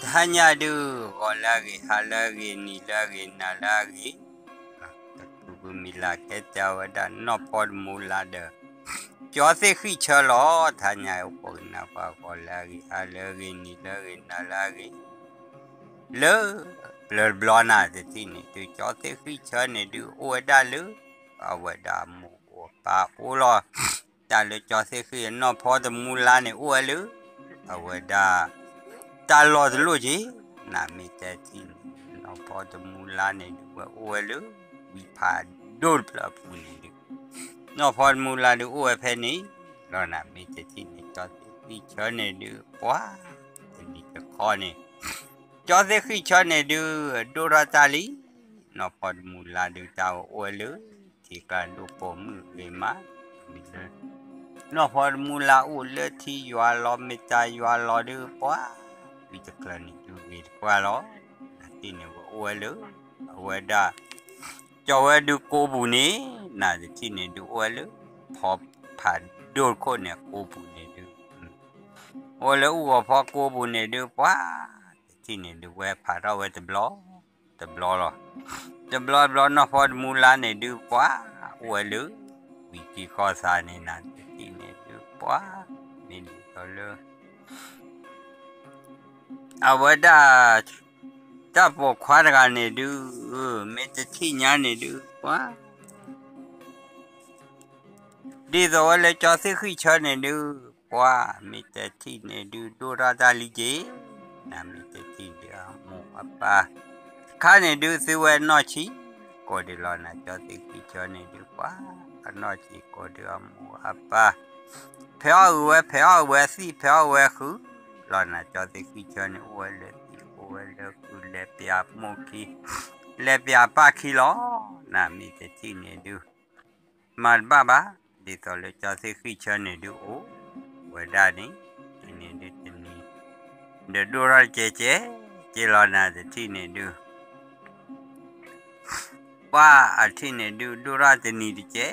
တဟါညါဒုး ဂီၤလၢအဂ့ၤ ဟါလၢအဂ့ၤ နံၤလၢအဂ့ၤ နၤလၢအဂ့ၤ, တၢ်ကူၣ်မံၤလၢ်ကဲတဲဝဲဒၣ် နီၢ်ဖီတမူလါဒီး ကၠီသ့ၣ်ဃံၣ်ဆၢလီၤ. တဟါညါအိၣ်ပိာ်ကနၣ်ပှၤ ဂီၤလၢအဂ့ၤ ဟါလၢအဂ့ၤ နံၤလၢအဂ့ၤ နၤလၢအဂ့ၤ လၢ ပျၢၤတဘျီနၤတထံၣ်န့ၣ်ဒုး ကၠီသ့ၣ်ဃံၣ်ဆၢန့ၣ်ဒုး အိၣ်ဝဲဒၣ်လၢ အဝဲဒၣ်အမိၢ်အိၣ်အပၢ်အိၣ်လီၤ. တၢ်လၢကၠီသ့ၣ်ဃံၣ် နီၢ်ဖီတမူလါန့ၣ် အိၣ်ဝဲလၢ အဝဲဒၣ် တၢ်လီၢ်တလီၢ်က့ၤ နမ့ၢ်တဲထံၣ်န့ၣ် နီၢ်ဖီတမူလါန့ၣ်ဒုး ဝဲအိၣ်ဝဲလၢ ဝံၤဖးဒိၣ်တဖျၢၣ်အပူၤန့ၣ်ဒုး နီၢ်ဖီတမူလါဒုးအိၣ်ဝဲဖဲန့ၣ်လီၤ. နမ့ၢ်တဲထံၣ်န့ၣ် ကၠီသ့ၣ်ဃံၣ်ဆၢန့ၣ်ဒုး ပှၤ တနံၤတခီန့ၣ် ကၠီသ့ၣ်ဃံၣ်ဆၢန့ၣ်ဒုး ဒိၣ်ထီၣ်တၢ်လံ. နီၢ်ဖီတမူလါဒုး တၢ်ဝဲအိၣ်ဝဲလၢ ထံကျါဒိၣ်ပိာ်မုၣ်ဂ့ၤမး နီၢ်ဖီတမူလါအိၣ်လၢထံယွၤလီၤ မ့ၢ်တၢ်ယွၤလီၤဒုး ပှၤ ဝံၤတကျၢၤန့ၣ်ဒုးဂ့ၤတပှၢ်လီၤ. နတထံၣ်န့ၣ်ဝဲအိၣ်ဝဲလၢ အဝဲဒၣ် ကၠီဝဲဒုးကိးပူၤန့ၣ် နတထံၣ်န့ၣ်ဒုးအိၣ်ဝဲလၢ ဖီဖးဒိၣ်တခိၣ်န့ၣ် ကိးပူၤန့ၣ်ဒုး အိၣ်လၢအူၢ်ဂီၤဖီကိးပူၤန့ၣ်ဒုး ပှၤ တထံၣ်န့ၣ်ဒုး ဝဲဖးထီၣ်ဝဲတဘျီ တဘျီလီၤ. တဘျီဘျီ နီၢ်ဖီတမူလါန့ၣ်ဒုး ပှၤ အိၣ်ဝဲလၢ ဝံၤကံၢ်ခီၣ်သးန့ၣ် နတထံၣ်န့ၣ်ဒုး ပှၤ မ့ၢ်ဒ်သိးလၢ အဝဲဒၣ် တၢ်ပိာ်ခွါတဂၤန့ၣ်ဒုး မ့ၢ်တထံၣ်ညါန့ၣ်ဒုး ပှၤ ဒ်သိးဝဲလၢကၠီသ့ၣ်ဃံၣ်ဆၢန့ၣ်ဒုး ပှၤ မ့ၢ်တထံၣ်န့ၣ်ဒုး ဒိၣ်ထီၣ်တၢ်လံက့ၤ နမ့ၢ်တထံၣ်ဒုး အမိၢ်အပၢ် တခါန့ၣ်ဒုး သုဝဲနီၢ်ဆံး ကိးဒုးလီၤနၤ ကၠီသ့ၣ်ဃံၣ်ဆၢန့ၣ်ဒုး ပှၤ အနီၢ်ဆံးကိးဒုး အမိၢ်အပၢ် ဖဲးအီၣ်ဂုာ်ဝဲ ဖဲးအီၣ်ဝဲသံၣ် ဖဲးအီၣ်ဝဲဃုာ် လီၤနၤ ကၠီသ့ၣ်ဃံၣ်ဆၢန့ၣ် အိၣ်ဝဲလၢသံၣ် အိၣ်ဝဲလၢဃုာ် လဲၤပျၢ်မိၢ်ခံ လဲၤပျၢ်ပၢ်ခံလီၤ. နမ့ၢ်တထံၣ်န့ၣ်ဒုး မၤတဘၣ်ဘၣ် ဒ်သိးလၢကၠီသ့ၣ်ဃံၣ်ဆၢန့ၣ်ဒုးအိၣ်ဝဲဒၣ်န့ၣ် တနံၤဒုးတနံၤ ဒီးဒိၣ်ထီၣ်ကဲကဲ က့လီၤနၤ တထံၣ်န့ၣ်ဒုး ပှၤအထံၣ်န့ၣ်ဒုး ဒိၣ်ထီၣ်တနံၤတကဲ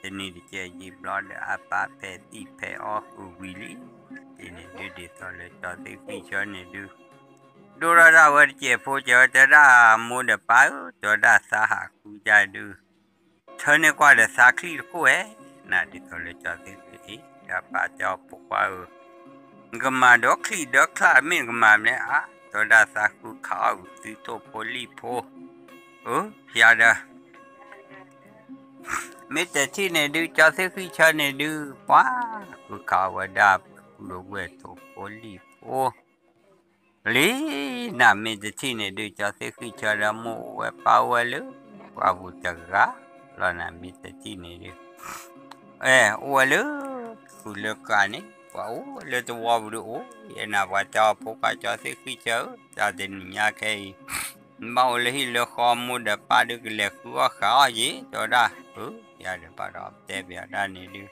တနံၤတကဲ ယံာ်ဘျီဒီး အပၢ်ဖဲးသံၣ်ဖဲးအီၣ်ဃုာ်ဝံၤလံ. တထံၣ်န့ၣ်ဒုး ဒ်သိးလၢကၠီသ့ၣ်ဃံၣ်ဆၢန့ၣ်ဒုး ဒိၣ်ထီၣ်ဒၣ်ဝဲတစဲးဖိ ကဲဝဲတဲဒၣ် မိၢ်ဒီးပၢ်ဧၢ တဲဝဲဒၣ် သးဟးဃုကၢဒုး ထၢန့ၢ်ကွၢ်ဒီးသးချံၣ်တခိၣ်ဧဲ နဒ်သိးလၢကၠီသ့ၣ်ဃံၣ်အံၤ ဒီးပၢ်တဲအီၤ ဖိခွါဧၢ, နကမၤဒီးချံၣ်ဒီးချၣ် မ့ၢ်နကမၤမနုၤဧါ, တဲဝဲဒၣ် သးဃုခးအီၣ်ဂုာ်သုထိၣ်ဖိလံၣ်ဖိ, အၢ ယၤဒီး မ့ၢ်တထံၣ်န့ၣ်ဒုး ကၠီသ့ၣ်ဃံၣ်ဆၢန့ၣ်ဒုး ပှၤဃုခးအီၣ်ဝဲဒၣ် ပှၤဃုအဝဲထိၣ်ဖိလံၣ်ဖိ လံ, နမ့ၢ်တထံၣ်န့ၣ်ဒုး ကၠီသ့ၣ်ဃံၣ်ဆၢဒီး မိၢ်အိၣ်ဝဲပၢ်အိၣ်ဝဲလၢ ပှၢ်ပူၤတဂၤလီၤ. နမ့ၢ်တထံၣ်န့ၣ်ဒုး အဲ အိၣ်ဝဲလၢ ဃုာ်လၢကးန့ၣ် ပှၤအိၣ်လၢတဝီပူၤဒုးအိၣ်, ယဲနၤပှၤတဲအီၤ ဖိခွါကၠီသ့ၣ်ဃံၣ်ဆၢဧၢ, တၢ်တနံၤညါခဲအံၤ နဘၣ်အိၣ်လၢဟံၣ်လၢဃီ မိၢ်ဒီးပၢ်ဒုးကလဲၤဃုအီၣ်ဃးအီၣ်ယဲ တဲဝဲဒၣ်, အၢ ယၤဒီးဘၣ်ဒီးတဲပယီၤဒၣ်န့ၣ်ဒုး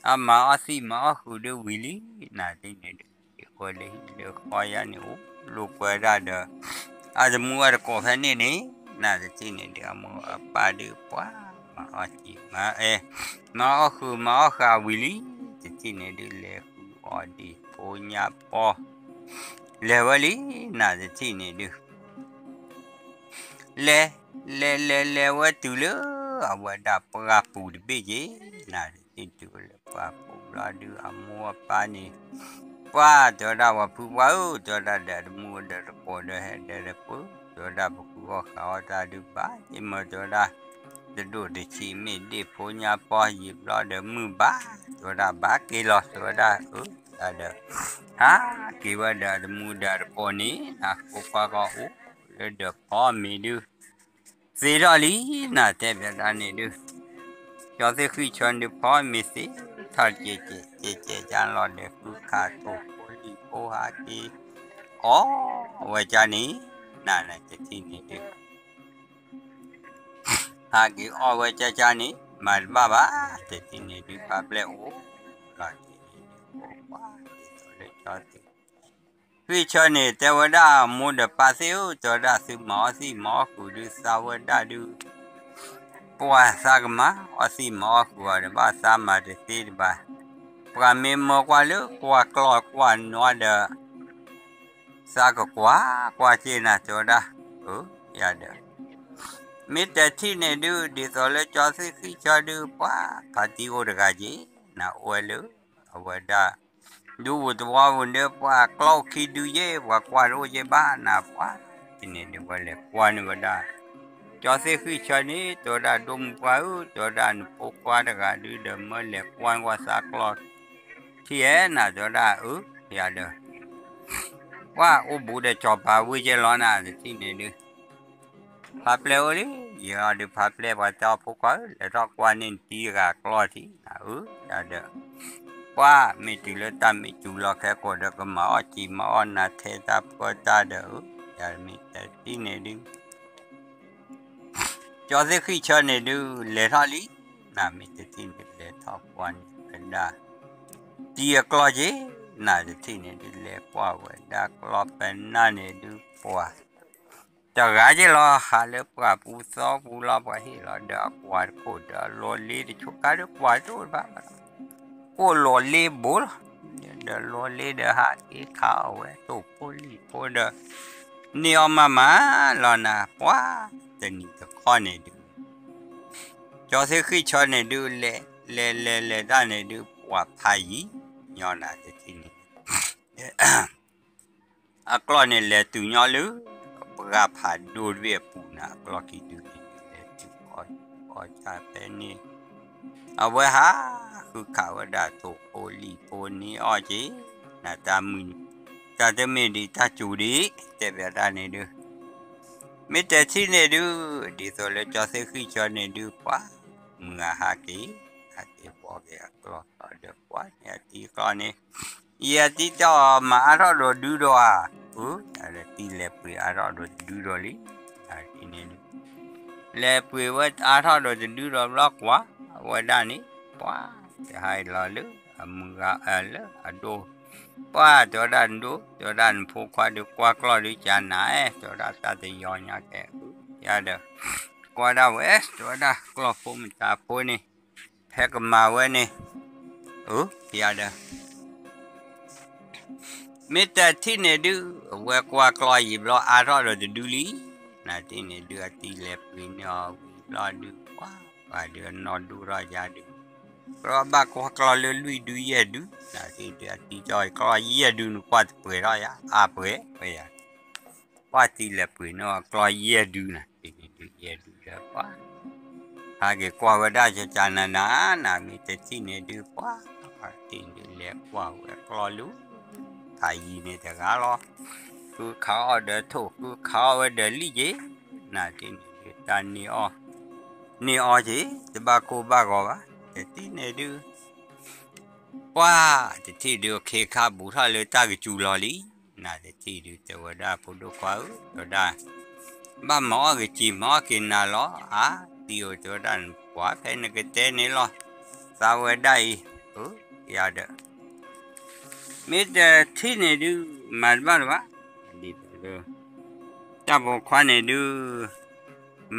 အမၤအီၣ်သံၣ်မၤအီၣ်ဃုာ်ဒုးဝံၤလံ, နၤဒ်န့ၣ်ဒုး ယဃီလၢဟံၣ်လၢဃီယါန့ၣ်အိၣ်လိာ်ကွဲဒၣ်ဒီး အတမူအတကိးဖဲန့ၣ်န့ၣ်, နၤတထံၣ်န့ၣ်ဒုး အမိၢ်အပၢ်ဒုးပှၤ မၤအီၣ်ကံၢ်မၤအဲၣ် မၤအီၣ်ဃုာ်မၤအီၣ်ဃာ်ဝံၤလံ, တထံၣ်န့ၣ်ဒုး လဲၤဃုအီၣ်ဒံးဖိညါပီ လဲၤဝဲလံ, နၤတထံၣ်န့ၣ်ဒုး လဲၤ လဲၤ လဲၤ လဲၤဝဲတုၤလၢ အဝဲဒၣ်ပှၢ်ပူၤတဘ့ၣ်က့ၤ, နၤတထံၣ်တုၤလၢပှၢ်ပူၤဘျီဒုး အမိၢ်အပၢ်န့ၣ် ပှၤတဲဝဲဒၣ် ပှၤဖုပှၢ်ဧၢ, တဲဝဲဒၣ်ဒီး အတမူဒီးတကိးဒီးဟဲဒီးတပၢၢ်, တဲဝဲဒၣ် ပဃုအီၣ်ဃာ်အီၣ်တၢ်ဒုးဘၣ် ယမၢတဲဝဲဒၣ် တဒိၣ်တဆံးမ့ၢ်ဒ့ၣ်ဖိညါပီ ယံာ်ဘျီဒီးမုၢ်ဘၣ်, တဲဝဲဒၣ် ဘၣ်က့ၤလီၤ တဲဝဲဒၣ် အၢ တၢ်ဒီး ဟးက့ၤဝဲဒီး အတမူဒီးတကိးန့ၣ် နၤဖိခွါဃီအိၣ်လၢဒီးဖီမ့ၤဒုး သ့ထီၣ်လံ, နၤတဲဘၣ်ဒၣ်န့ၣ်ဒုး ကၠီသ့ၣ်ဃံၣ်ဆၢဒုး ဖီမ့ၤသ့ထီၣ်ကဲးကဲးကဲးကဲးကၢလီၤဒီး ဃုခးထိၣ်ဖိလံၣ်ဖိဟးက့ၤ အီၣ်ဝဲကၢန့ၣ်, နၤနၤတထံၣ်န့ၣ်ဒုး ဟးက့ၤအီၣ်ဝဲကၢကၢန့ၣ် မၤတဘၣ်ဘၣ်, တထံၣ်န့ၣ်ဒုး ပာ်ဘျဲၣ်အိၣ်လီၤတထံၣ်န့ၣ်ဒုး ပှၤဒ်သိးလၢကၠီသ့ၣ် ဃံၣ်ဆၢန့ၣ် တဲဝဲဒၣ် မိၢ်ဒီးပၢ်သ့ၣ်ဧၢ, တဲဝဲဒၣ် သုမၤအီၣ်သံၣ်မၤအီၣ်ဃုာ်ဒုး သးဝဲဒၣ်ဒုး ပှၤသးကမၤအီၣ်သံၣ်မၤအီၣ်ဃုာ်အီၤဒီး ဘၣ်သးမၤတသ့တဘၣ်, ပှၤမ့ၢ်မၢကွၢ်လၢကွၢ်ကျီၢ်ကွၢ်နွါဒီး သးကကွၢ်ကွၢ်က့ၤနၤ တဲဝဲဒၣ်, အၢ ယၤဒီး မ့ၢ်တထံၣ်န့ၣ်ဒုး ဒ်သိးလၢကၠီသ့ၣ်ဃံၣ်ဆၢဒုး ပှၤဖးတံၢ်အိၣ်တဂၤက့ၤ နၤအိၣ်ဝဲလၢ အဝဲဒၣ် ဒူပူၤသဝီပူၤဒီး ပှၤကျီအိၣ်ခံဒုယဲၢ် ပှၤကွၢ်တအိၣ်က့ၤဘၣ်နၤ ပှၤ တထံၣ်န့ၣ်ဒုး ဝဲလဲၤကွၢ်န့ၢ်ဝဲဒၣ် ကၠီသ့ၣ်ဃံၣ်ဆၢန့ၣ် တဲဝဲဒၣ် ဒိၣ်မုၢ်ပှၢ်ဧၢ တဲဝဲဒၣ် နဖိခွါတဂၤဒုးဒီး မၢလဲၤကွၢ်ကွၢ်သးကျီ ထံၣ်ဧဲနၤ တဲဝဲဒၣ် အၢ ယၤဒီး ပှၤအိၣ်ဘူးဒီးစီၤပၤဝ့ၢ်ကဲလီၤနၤ တထံၣ်န့ၣ်ဒုး ဖးပျဲၢ်အိၣ်လံ ယၤဒီးဖးပျဲၢ် ပှၤတဲအီၤ ဖိခွါဧၢ လဲၤထီၣ်ကွၢ်န့ၢ်နတံၤတဂၤကျီထံၣ်နၤ အၢ ယၤဒီး ပှၤမ့ၢ်တုၤလၢတၢ်မ့ၢ်စူၤလီၤခဲကိာ်ဒီး ကမၤအီၣ်စံာ်မၤအီၣ်နၤထဲတၢ်ပၢတၢ်ဒီး အၢ ယၤမ့ၢ်တထံၣ်န့ၣ်ဒုး ကၠီသ့ၣ်ဃံၣ်ဆၢန့ၣ်ဒုး လဲၤထီၣ်လံ နၤမ့ၢ်တထံၣ်န့ၣ် လဲၤထီၣ်ကွၢ်န့ၢ်ဝဲဒၣ် တံၤအကျီက့ၤ နၤတထံၣ်န့ၣ်ဒုး လဲၤကွၢ်ဝဲဒၣ်ကျီပနၢ်န့ၣ်ဒုး ပှၤ တဂၤက့ၤလီၤ ဟးလၢပှၢ်ပူၤသီပူၤလီၤ ပှၤဟ့ၣ်လီၤဒီးအကွၢ်တခိၣ်ဒီးအလီၤလ့တဆိကါဒီးကွၢ်တအိၣ်တဘၣ်ဘၣ်ဒီး ကိၣ်လီၤလ့ဘိလီၤ ဒီးလီၤလ့ဒီးဟးက့ၤခးအီၣ်ဝဲ ထိၣ်ဖိလံၣ်ဖိဒီး န့ၢ်အီၣ်မၤမၤလီၤနၤ ပှၤတနံၤတခီန့ၣ်ဒုး ကၠီသ့ၣ်ဃံၣ်ဆၢန့ၣ်ဒုး လဲၤလဲၤလဲၤလဲၤတၢ်န့ၣ်ဒုး ပှၤဖးယံၤညီနၤတထံၣ်န့ၣ် အကျီၢ်န့ၣ်လဲၤတုၤညီလၢ ပှၢ်ဖးဒိၣ်တဘ့ၣ်အပူၤနၤ အကျီၢ်ခံဒုန့ၣ် လဲၤတုၤအီၣ်အီၣ်ကၢ်ဖဲန့ၣ် အဝဲဟးဃုခးဝဲဒၣ်ထိၣ်ဖိလံၣ်ဖိန့ၢ်အီၣ်က့ၤ နၤတၢ်မုၢ် တၢ်တမ့ၢ်ဒံးတၢ်စူၤဒံး တဲဘၣ်တၢ်န့ၣ်ဒုး မ့ၢ်တထံၣ်န့ၣ်ဒုး ဒ်သိးလၢကၠီသ့ၣ်ဃံၣ်ဆၢန့ၣ်ဒုး ပှၤမုၢ်ဂၤဟးက့ၤ ဟးက့ၤဘီက့ၤအကျီၢ်ဒီးပှၤန့ၣ်အတံၤကျီၢ်န့ၣ် ယဲအတံၤတၢ်အီၤ မၤအါထီၣ်ဒီးဒုဒီးဧါ, အတံၤလဲၤပှ့ၤအါထီၣ်ဒီးတဒုဒီးလံ, အတံၤန့ၣ် လဲၤပှ့ၤဝဲအါထီၣ်ဒီးတဒုဒီးဘျီကွၢ်ဝဲဒၣ်န့ၣ်, ပှၤ တဟါအံၤလီၤလၢအမုၢ်ဂၤလၢအဒိၣ်, ပှၤတဲဝဲဒၣ်နဒိၣ်, တဲဝဲဒၣ်နဖိခွါဒုးကွၢ်ကျီၢ်ဒုးကနၤ, တဲဝဲဒၣ်တၢ်တယီညါကဲ, ယၤဒီး ကွၢ်ဒၣ်ဝဲ တဲဝဲဒၣ်ကျီၢ်ဖိမတၤဖိန့ၣ် ဖဲကမၤဝဲန့ၣ်, အၢ ယၤဒီး မ့ၢ်တထံၣ်န့ၣ်ဒုး အဝဲကွၢ်ကျီၢ်ယံာ်ဘျီအါထီၣ်ဒီးတဒုလံ, နတံၤန့ၣ်ဒုး အတံၤလဲၤပှ့ၤန့ၢ်အီၤဝံၤဘျီဒုး ပှၤ ပှၤဒုးအနီၢ်ဒိၣ်ထီၣ်ယၤဒုး, ကြၢးဘၣ်ကွၢ်ကျီၢ်လၢလွံၢ်ဒုယဲၢ်ဒု, နတံၤဒုး အတံၤကၠီကျီၢ်ယဲၢ်ဒုန့ၣ် ကွၢ်တပှဲၤထီၣ်ယၤ အါပှဲၤဝဲယၤ, ပှၤတံၤလဲၤပှ့ၤန့ၢ်အီၤကျီၢ်ယဲၢ်ဒု နတံၤန့ၣ်ဒုး ယဲၢ်ဒုဒီးပှၤ ဟဲက့ၤကွၢ်ဝဲဒၣ်ကကနၤနၤ, နမ့ၢ်တထံၣ်န့ၣ်ဒုး ပှၤ တံၤဒုးလဲၤကွၢ်ဝဲကျီၢ်လၢ ဖးယံၤန့ၣ်တဂၤလီၤ, ဃုခးအီၣ်ဒီးထိၣ် ဃုခးအီၣ်ဝဲဒီးလံၣ်က့ၤ, နတံၤန့ၣ်ဒုး တၢ်န့ၢ်အီၣ်, န့ၢ်အီၣ်က့ၤ တဘၣ်ကိၢ်ဘၣ်ဂီၤဘၣ်, တထံၣ်န့ၣ်ဒုး ပှၤ တထံၣ်ဒုး အခ့အခါဘူးထီၣ်လၢတၢ်ကစူၤလီၤလံ, နတထံၣ်ဒုး တဲဝဲဒၣ်ဖိဒိၣ်ခွါဧၢ တဲဝဲဒၣ် ဘၣ်မၤအီၣ်ကစံာ်မၤအီၣ်က့ၤနၤလီၤ, အါ တံၤဧၢ တဲဝဲဒၣ် နပှၤဖဲနကတဲန့ၣ်လီၤ, သးဝဲဒၣ်အံၤ, အၢ ယၤဒီး မ့ၢ်တထံၣ်န့ၣ်ဒုး မၤတဘၣ်လၢၤဘၣ်, ဒ်သိးလၢ တၢ်ပိာ်ခွါန့ၣ်ဒုး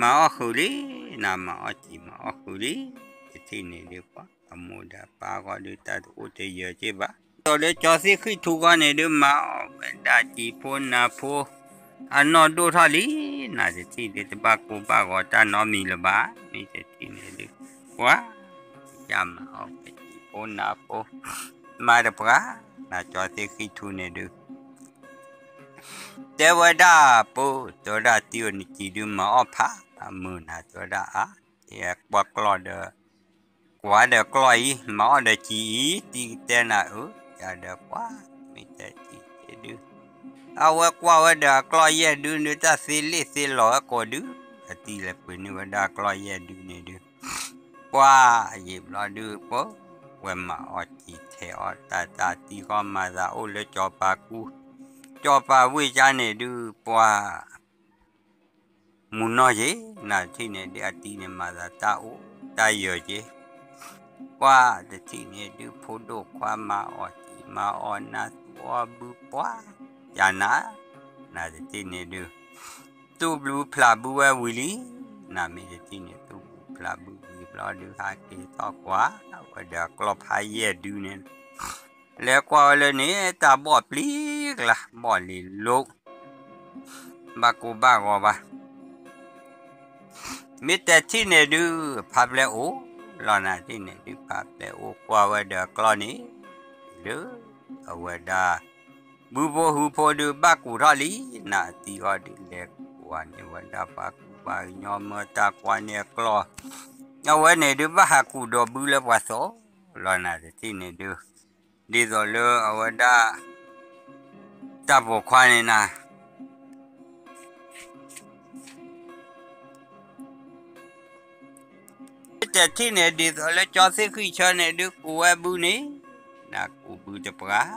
မၤအီၣ်ဃုာ်လံ, နမၤအီၣ်စံာ်မၤအီၣ်ဃုာ်လံ, တထံၣ်န့ၣ်ဒုး ပှၤအမိၢ်ဒီးပၢ်ဂီၢ်ဒုး တၢ်တအိၣ်တယၢၤက့ၤဘၣ်, ဒ်သိးလၢကၠီသ့ၣ်ဃံၣ်ထူဂီၢ်န့ၣ်ဒုး မၤအီၣ်ဝဲဒၣ်စံာ်ဖိနၤဖိ အနီၢ်ဒိၣ်ထီၣ်လံ, နတထံၣ်ဒုး တဘၣ်ကိၢ်ဘၣ်ဂီၤတၢ်နီတမံၤလၢၤဘၣ်, မ့ၢ်တထံၣ်န့ၣ်ဒုး ပှၤ ယမၤအီၣ်ဝဲစံာ်ဖိနၤဖိ မၤတပှၤ, နကၠီသ့ၣ်ဃံၣ်ထူန့ၣ်ဒုး တဲဝဲဒၣ်ပှၤ, တဲဝဲဒၣ်တံၤဧၢ နစံာ်ဒုးမၤအီၣ်ဖးမုၢ်နၤ တဲဝဲဒၣ်အါ, ယကွၢ်ကျီၢ်ဒီး ကွၢ်ဒီးကျီၢ်အံၤ မၤအီၣ်ဒီးစံာ်အံၤ တံၤကတဲနၤဧၢ, ယၤဒီးပှၤ မ့ၢ်တဲစံာ်တဲဒုး အဝဲကွၢ်ဝဲဒီးအကျီၢ်ယဲၢ်ဒုန့ၣ် တၢ်သ့လ့ၣ်သ့လီၤဝဲကိးဒု, အတံၤလဲၤပှ့ၤန့ၢ်ဝဲဒၣ်ကျီၢ်ယဲၢ်ဒုန့ၣ်ဒုး ပှၤ ယံာ်ဘျီဒုးပှၤ ဝဲမၤအီၣ်စံာ်ထဲးအီၣ်တၢ် တၢ်တံၤဃီမၤသးအိၣ်လၢစီၤပၤကူ စီၤပၤဝ့ၢ်ကါန့ၣ်ဒုး ပှၤ မုၢ်နီၢ်က့ၤ နတထံၣ်န့ၣ်ဒုး အတံၤန့ၣ်မၤသးတၢ်အိၣ်တၢ်ယၢၤက့ၤ, ပှၤတထံၣ်န့ၣ်ဒုး ဖိဒိၣ်ခွါမၤအီၣ်စံာ်မၤအီၣ်နၤ သူအီၣ်ဘုပှၤ ယၤနၤ, နတထံၣ်န့ၣ်ဒုး သူၣ်ဘျုးဖျးဘုဝဲဝံၤလံ, နမ့ၢ်တထံၣ်န့ၣ် သူၣ်ဘျုးဖျးဘုဝံၤဘျီဒုး ဟးက့ၤထီၣ်ကွၢ်ဝဲဒီးအကျီၢ်ဖးယဲၢ်ဒုန့ၣ် လဲၤကွၢ်ဝဲလၢန့ၣ် တၢ်ဘီၣ်ပျံၤ ကျါဘီၣ်လံၤလိၤ, ဘၣ်ကိၢ်ဘၣ်ဂီၤဘၣ်. မ့ၢ်တဲထံၣ်န့ၣ်ဒုး ဖးပျဲအိၣ်လီၤနၤထံၣ်န့ၣ်ဒုး ဖးပျဲအိၣ်ကွၢ်ဝဲဒီးအကျီၢ်န့ၣ်, လၢအဝဲဒၣ် ဘုဖိဟုဖိဒုးဘၣ်ကူးထီၣ်လံ, နၤသံအီၤဒုး လဲၤကွၢ်န့ၢ်ဝဲဒၣ်ပှၤကူးပှၤကညီမၢတၢ်ကွၢ်န့ၢ်အကျီၢ်, အဝဲန့ၣ်ဒုးဘၣ်ဟးကူးဒီးဘုလၢပှၤသိးလီၤနၤတထံၣ်န့ၣ်ဒုး, ဒ်သိးလၢအဝဲဒၣ် တၢ်ပိာ်ခွါန့ၣ်နၤ မ့ၢ်တထံၣ်န့ၣ် ဒ်သိးလၢကၠီသ့ၣ်ဃံၣ်ဆၢန့ၣ်ဒုး ကူးဝဲဘုန့ၣ်, နကူးဘုတပှၢ်,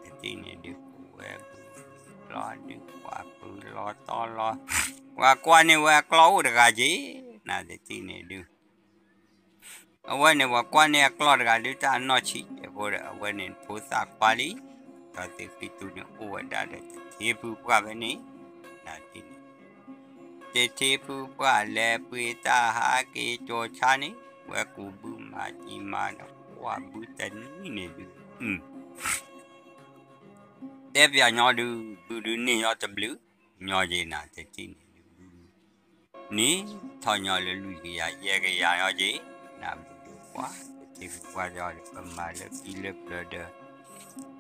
တထံၣ်န့ၣ်ဒုး ကူးဝဲဘုလီၤဒုး ပှၤပၢၤလီၤတီလီၤ, ပှၤကွၢ်န့ၢ်ဝဲအကျီၢ်အိၣ်တဂၤက့ၤ, နတထံၣ်န့ၣ်ဒုး အဝဲန့ၣ်ပှၤကွၢ်န့ၢ်အကျီၢ်တဂၤဒုး တၢ်အနီၢ်ဆံးဖိဒီး အဝဲန့ၣ်ဖိသၣ်ခွါလံ, ကၠီသ့ၣ်ဃံၣ်ဆၢန့ၣ် အိၣ်ဝဲဒၣ်ဒီးတထ့ဖုပှၢ်ဖဲန့ၣ်, နတထံၣ်န့ၣ် တထ့ဖုပှၢ်လဲၤပှ့ၤတၢ်ဟးက့ၤကၠီဆါန့ၣ် ဝဲကူးဘုမၤကံမၤဒီး ကွၢ်ဘုတနံၤန့ၣ်ဒုး တဲပၠးညီဒုး ဘုဒုးန့ၢ်ညီတဘျုးညီက့ၤနၤ တထံၣ်န့ၣ်ဒုး န့ၢ်ထီၣ်ညီလၢလွံၢ်ကယၤယဲၢ်ကယၤညီက့ၤ, နဘုဒုးကွၢ် တထ့ဖုပှၢ်တဲအီၤဒီး ပမၤလၢခံလၢပျၢၤဒီး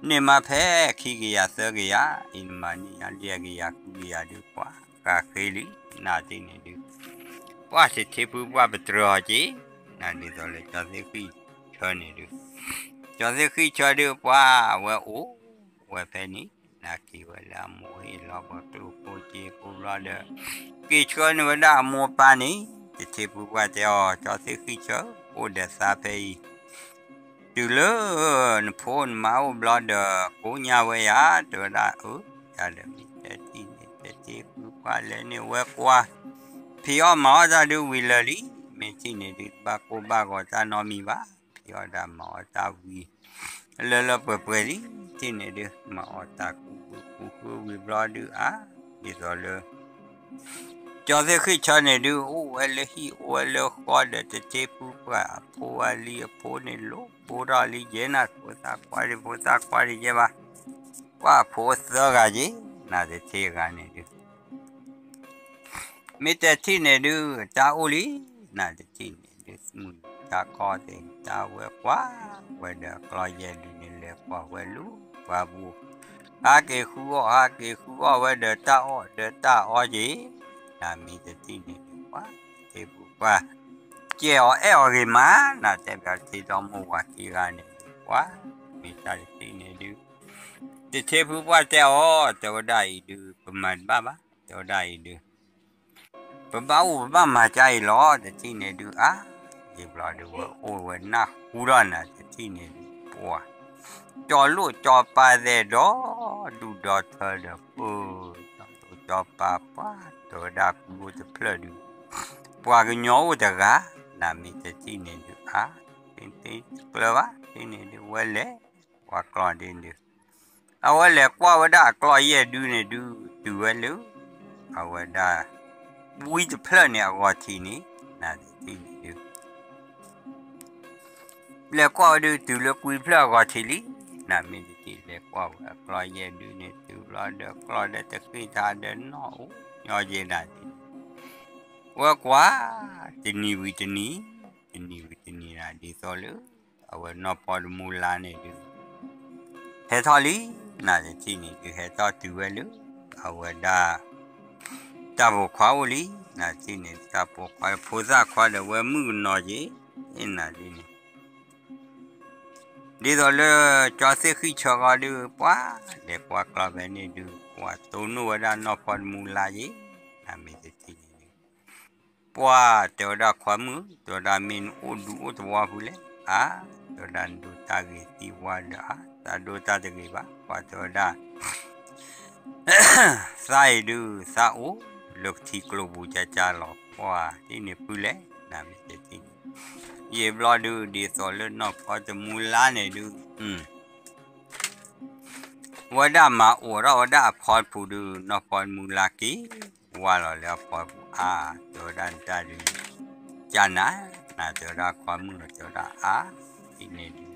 န့ၢ်မးဖဲခံကယၤသၢကယၤ, အံၤနမၤန့ၢ်ယၤယဲၢ်ကယၤဃုကယၤဒုး ပှၤဃးဃ့လံ, နတထံၣ်န့ၣ်ဒုး ပှၢ်တထ့ဖုပှၢ်ပတြၢၤအီၤက့ၤ, နဒ်သိးလၢကၠီသ့ၣ်ဃံၣ်ဆၢန့ၣ်ဒုး, ကၠီသ့ၣ်ဃံၣ်ဆၢဒုး ပှၢ်အဝဲအိၣ်ဝဲဖဲန့ၣ်, နက့ၤဝဲလၢအမိၢ်ဟ့ၣ်လီၤပှၤကျိၣ်ဖိစ့ဖိဘျီဒီး က့ၤဆှၢန့ၢ်ဝဲဒၣ်အမိၢ်အပၢ်န့ၣ်, တထ့ဖုပှၢ်တဲအီၤ ကၠီသ့ၣ်ဃံၣ်ဆၢ အိၣ်ဒီးသးဖဲအံၤ တုၤလၢနဖိနမါအိၣ်ဘျီဒီး ကိညါဝဲယၤ, တဲဝဲဒၣ်အၢ, တၢ်ဒီးမ့ၢ်တဲထံၣ်န့ၣ် တထ့ဖုပှၢ်လဲၤန့ၢ်ဝဲကွၢ်, ဖံးအီၣ်မၤအီၣ်တၢ်ဒုးဝံၤလၢာ်လံ, မ့ၢ်ထံၣ်န့ၣ်ဒုး ဘၣ်ကိၢ်ဘၣ်ဂီၤတၢ်နီတမံၤဘၣ်, ဖံးအီၣ်တၢ်မၤအီၣ်တၢ်ဝံၤ လၢလၢပှဲၤပှဲၤလံ, ထံၣ်န့ၣ်ဒုး မၤအီၣ်တၢ်ကူးဘုကူးဃုဝံၤဘျီဒုးအါ, ဒ်သိးလၢ ကၠီသ့ၣ်ဃံၣ်ဆၢန့ၣ်ဒုး အိၣ်ဝဲလၢဟံၣ်အိၣ်ဝဲလၢဃီဒီး တထ့ဖုပှၢ်အဖိအလံၤအဖိန့ၣ် လိၣ်ဘိထီၣ်လံယဲနၤ, ဖိသၣ်ခွါဒုး ဖိသၣ်ခွါဒုးယဲဘၣ်, ပှၢ်ဖိသၢဂၤက့ၤ, နတထ့ဂၤန့ၣ်ဒုး မ့ၢ်တထံၣ်န့ၣ်ဒုး တၢ်အိၣ်လံ, နတထံၣ်န့ၣ်ဒုး မုၢ်တၢ်ခီသ့ၣ်တၢ်ဝဲကွၢ်ဝဲဒီးအကျီၢ်ယဲၢ်ဒုးန့ၣ် လဲၤကွၢ်ဝဲလၢပှၢ်ပူၤ, ဟးက့ၤဃုအီၣ် ဟးက့ၤဃုအီၣ်ဝဲဒီးတၢ်အီၣ်ဒီးတၢ်အီက့ၤ, နမ့ၢ်တထံၣ်န့ၣ်ဒုး ပှၢ်တထ့ဖုပှၢ် ကဲအီၤအဲၣ်အီၤဂ့ၤမး, နတဲဘၣ်တထ့ဒီမိၢ်ဝၤခံဂၤန့ၣ်ဒုး ပှၢ် မ့ၢ်တၢ်တထံၣ်န့ၣ်ဒုး တထ့ဖုပှၢ်တဲအီၤ, တဲဝဲဒၣ်အံၤဒုး ပမၤတဘၣ်ဘၣ်, တဲဝဲဒၣ်အံၤဒုး ပဘၣ်အိၣ်ပဘၣ်မၤကါအံၤလီၤ, တထံၣ်န့ၣ်ဒုးအါ, ယံာ်ဘျီဒုးဝဲအိၣ်ဝဲနၢ်ဟူထီၣ်နၤ တထံၣ်န့ၣ်ဒုး ပှၢ် ကၠီလိၣ်ကၠီပၤသဲးဒီဒူၣ်ဒီထၢဒီး ပၢ ကၠီလိၣ်ကၠီပၤပှၢ် တဲဝဲဒၣ်ကူအိၣ်တဖျၢၣ်ဒုး ပှၤကညီအိၣ်တဂၤ, နမ့ၢ်တထံၣ်န့ၣ်ဒုးအါ, တကျၢၤဘၣ်, တထံၣ်န့ၣ်ဒုး ဝဲလဲၤကွၢ်ကျီၢ်ဒ်န့ၣ်ဒုး အဝဲလဲၤကွၢ်ဝဲဒၣ်အကျီၢ်ယဲၢ်ဒုးန့ၣ်ဒုး တုၤဝဲလၢ အဝဲဒၣ် ကွံတဖျၢၣ်န့ၣ်အဂီၤထံးန့ၣ်, နတထံၣ်န့ၣ်ဒုး လဲၤကွၢ်ဝဲဒုး တုၤလၢကွံတဖျၢၣ်အဂီၤထံးလံ, နမ့ၢ်တထံၣ်လဲၤကွၢ်ဝဲအကျီၢ်ယဲၢ်ဒုးန့ၣ် တုၤဘျီဒီးကျီၢ်ဒီးတဃ့ၢ်ထါဒီးနီၢ်အိၣ်ညီက့ၤနၤဒ်န့ၣ်, ဝဲကွၢ် တနံၤဝံၤတနံၤ, တနံၤဝံၤတနံၤနၤ ဒ်သိးလၢ အဝဲနီၢ်ဖီတမူလါန့ၣ်ဒုး ဟဲထီၣ်လံ, နတထံၣ်န့ၣ်ဒုး ဟဲထီၣ်တုၤဝဲလၢ အဝဲဒၣ် တၢ်ပိာ်ခွါအိၣ်လံ, နတထံၣ်န့ၣ် တၢ်ပိာ်ခွါဖိသၣ်ခွါဒီးဝဲမုၣ်ကနီၤက့ၤ, နတထံၣ်န့ၣ် ဒ်သိးလၢ ကၠီသ့ၣ်ဃံၣ်ဆၢဃီဒုး ပှၤလဲၤကွၢ်ကျီၢ်ဖဲန့ၣ်ဒုး ပှၤတိၢ်နီၣ်ဝဲဒၣ်နီၢ်ဖီတမူလါက့ၤ, နမ့ၢ်တထံၣ်န့ၣ်ဒုး ပှၤတဲဝဲဒၣ်ခွါမုၣ်, တဲဝဲဒၣ်မ့ၢ်နအိၣ်ဒူအိၣ်သဝီဖုလဲၣ်, အါ, တဲဝဲဒၣ်နဒိးတၢ်ဂ့ၤသံဝါဒီးအါ, တၢ်ဒိတၢ်တဂ့ၤဘၣ်, ပှၤတဲဝဲဒၣ် သးအံၤဒုး သးအိၣ်လၢကထံကျိပူၤကကလီၤ, ပှၤတထံၣ်န့ၣ်ဖုလဲၣ်, နမ့ၢ်တထံၣ်န့ၣ်, ယံာ်ဘျီဒုး ဒ်သိးလၢနီၢ်ဖီတမူလါန့ၣ်ဒုး ဝဲဒၣ်မၤအိးထီၣ်ဝဲဒၣ်အဖီတပူၤဒုး နီၢ်ဖီတမူလါက့ၤ ဝါလီၤလၢအဖီတပူၤအါ, တဲဝဲဒၣ်နတၢ်ဒုး ကနၤ, နတဲဝဲဒၣ်ခွါမုၣ်လီၤ တဲဝဲဒၣ်အါ, ဒ်န့ၣ်ဒုး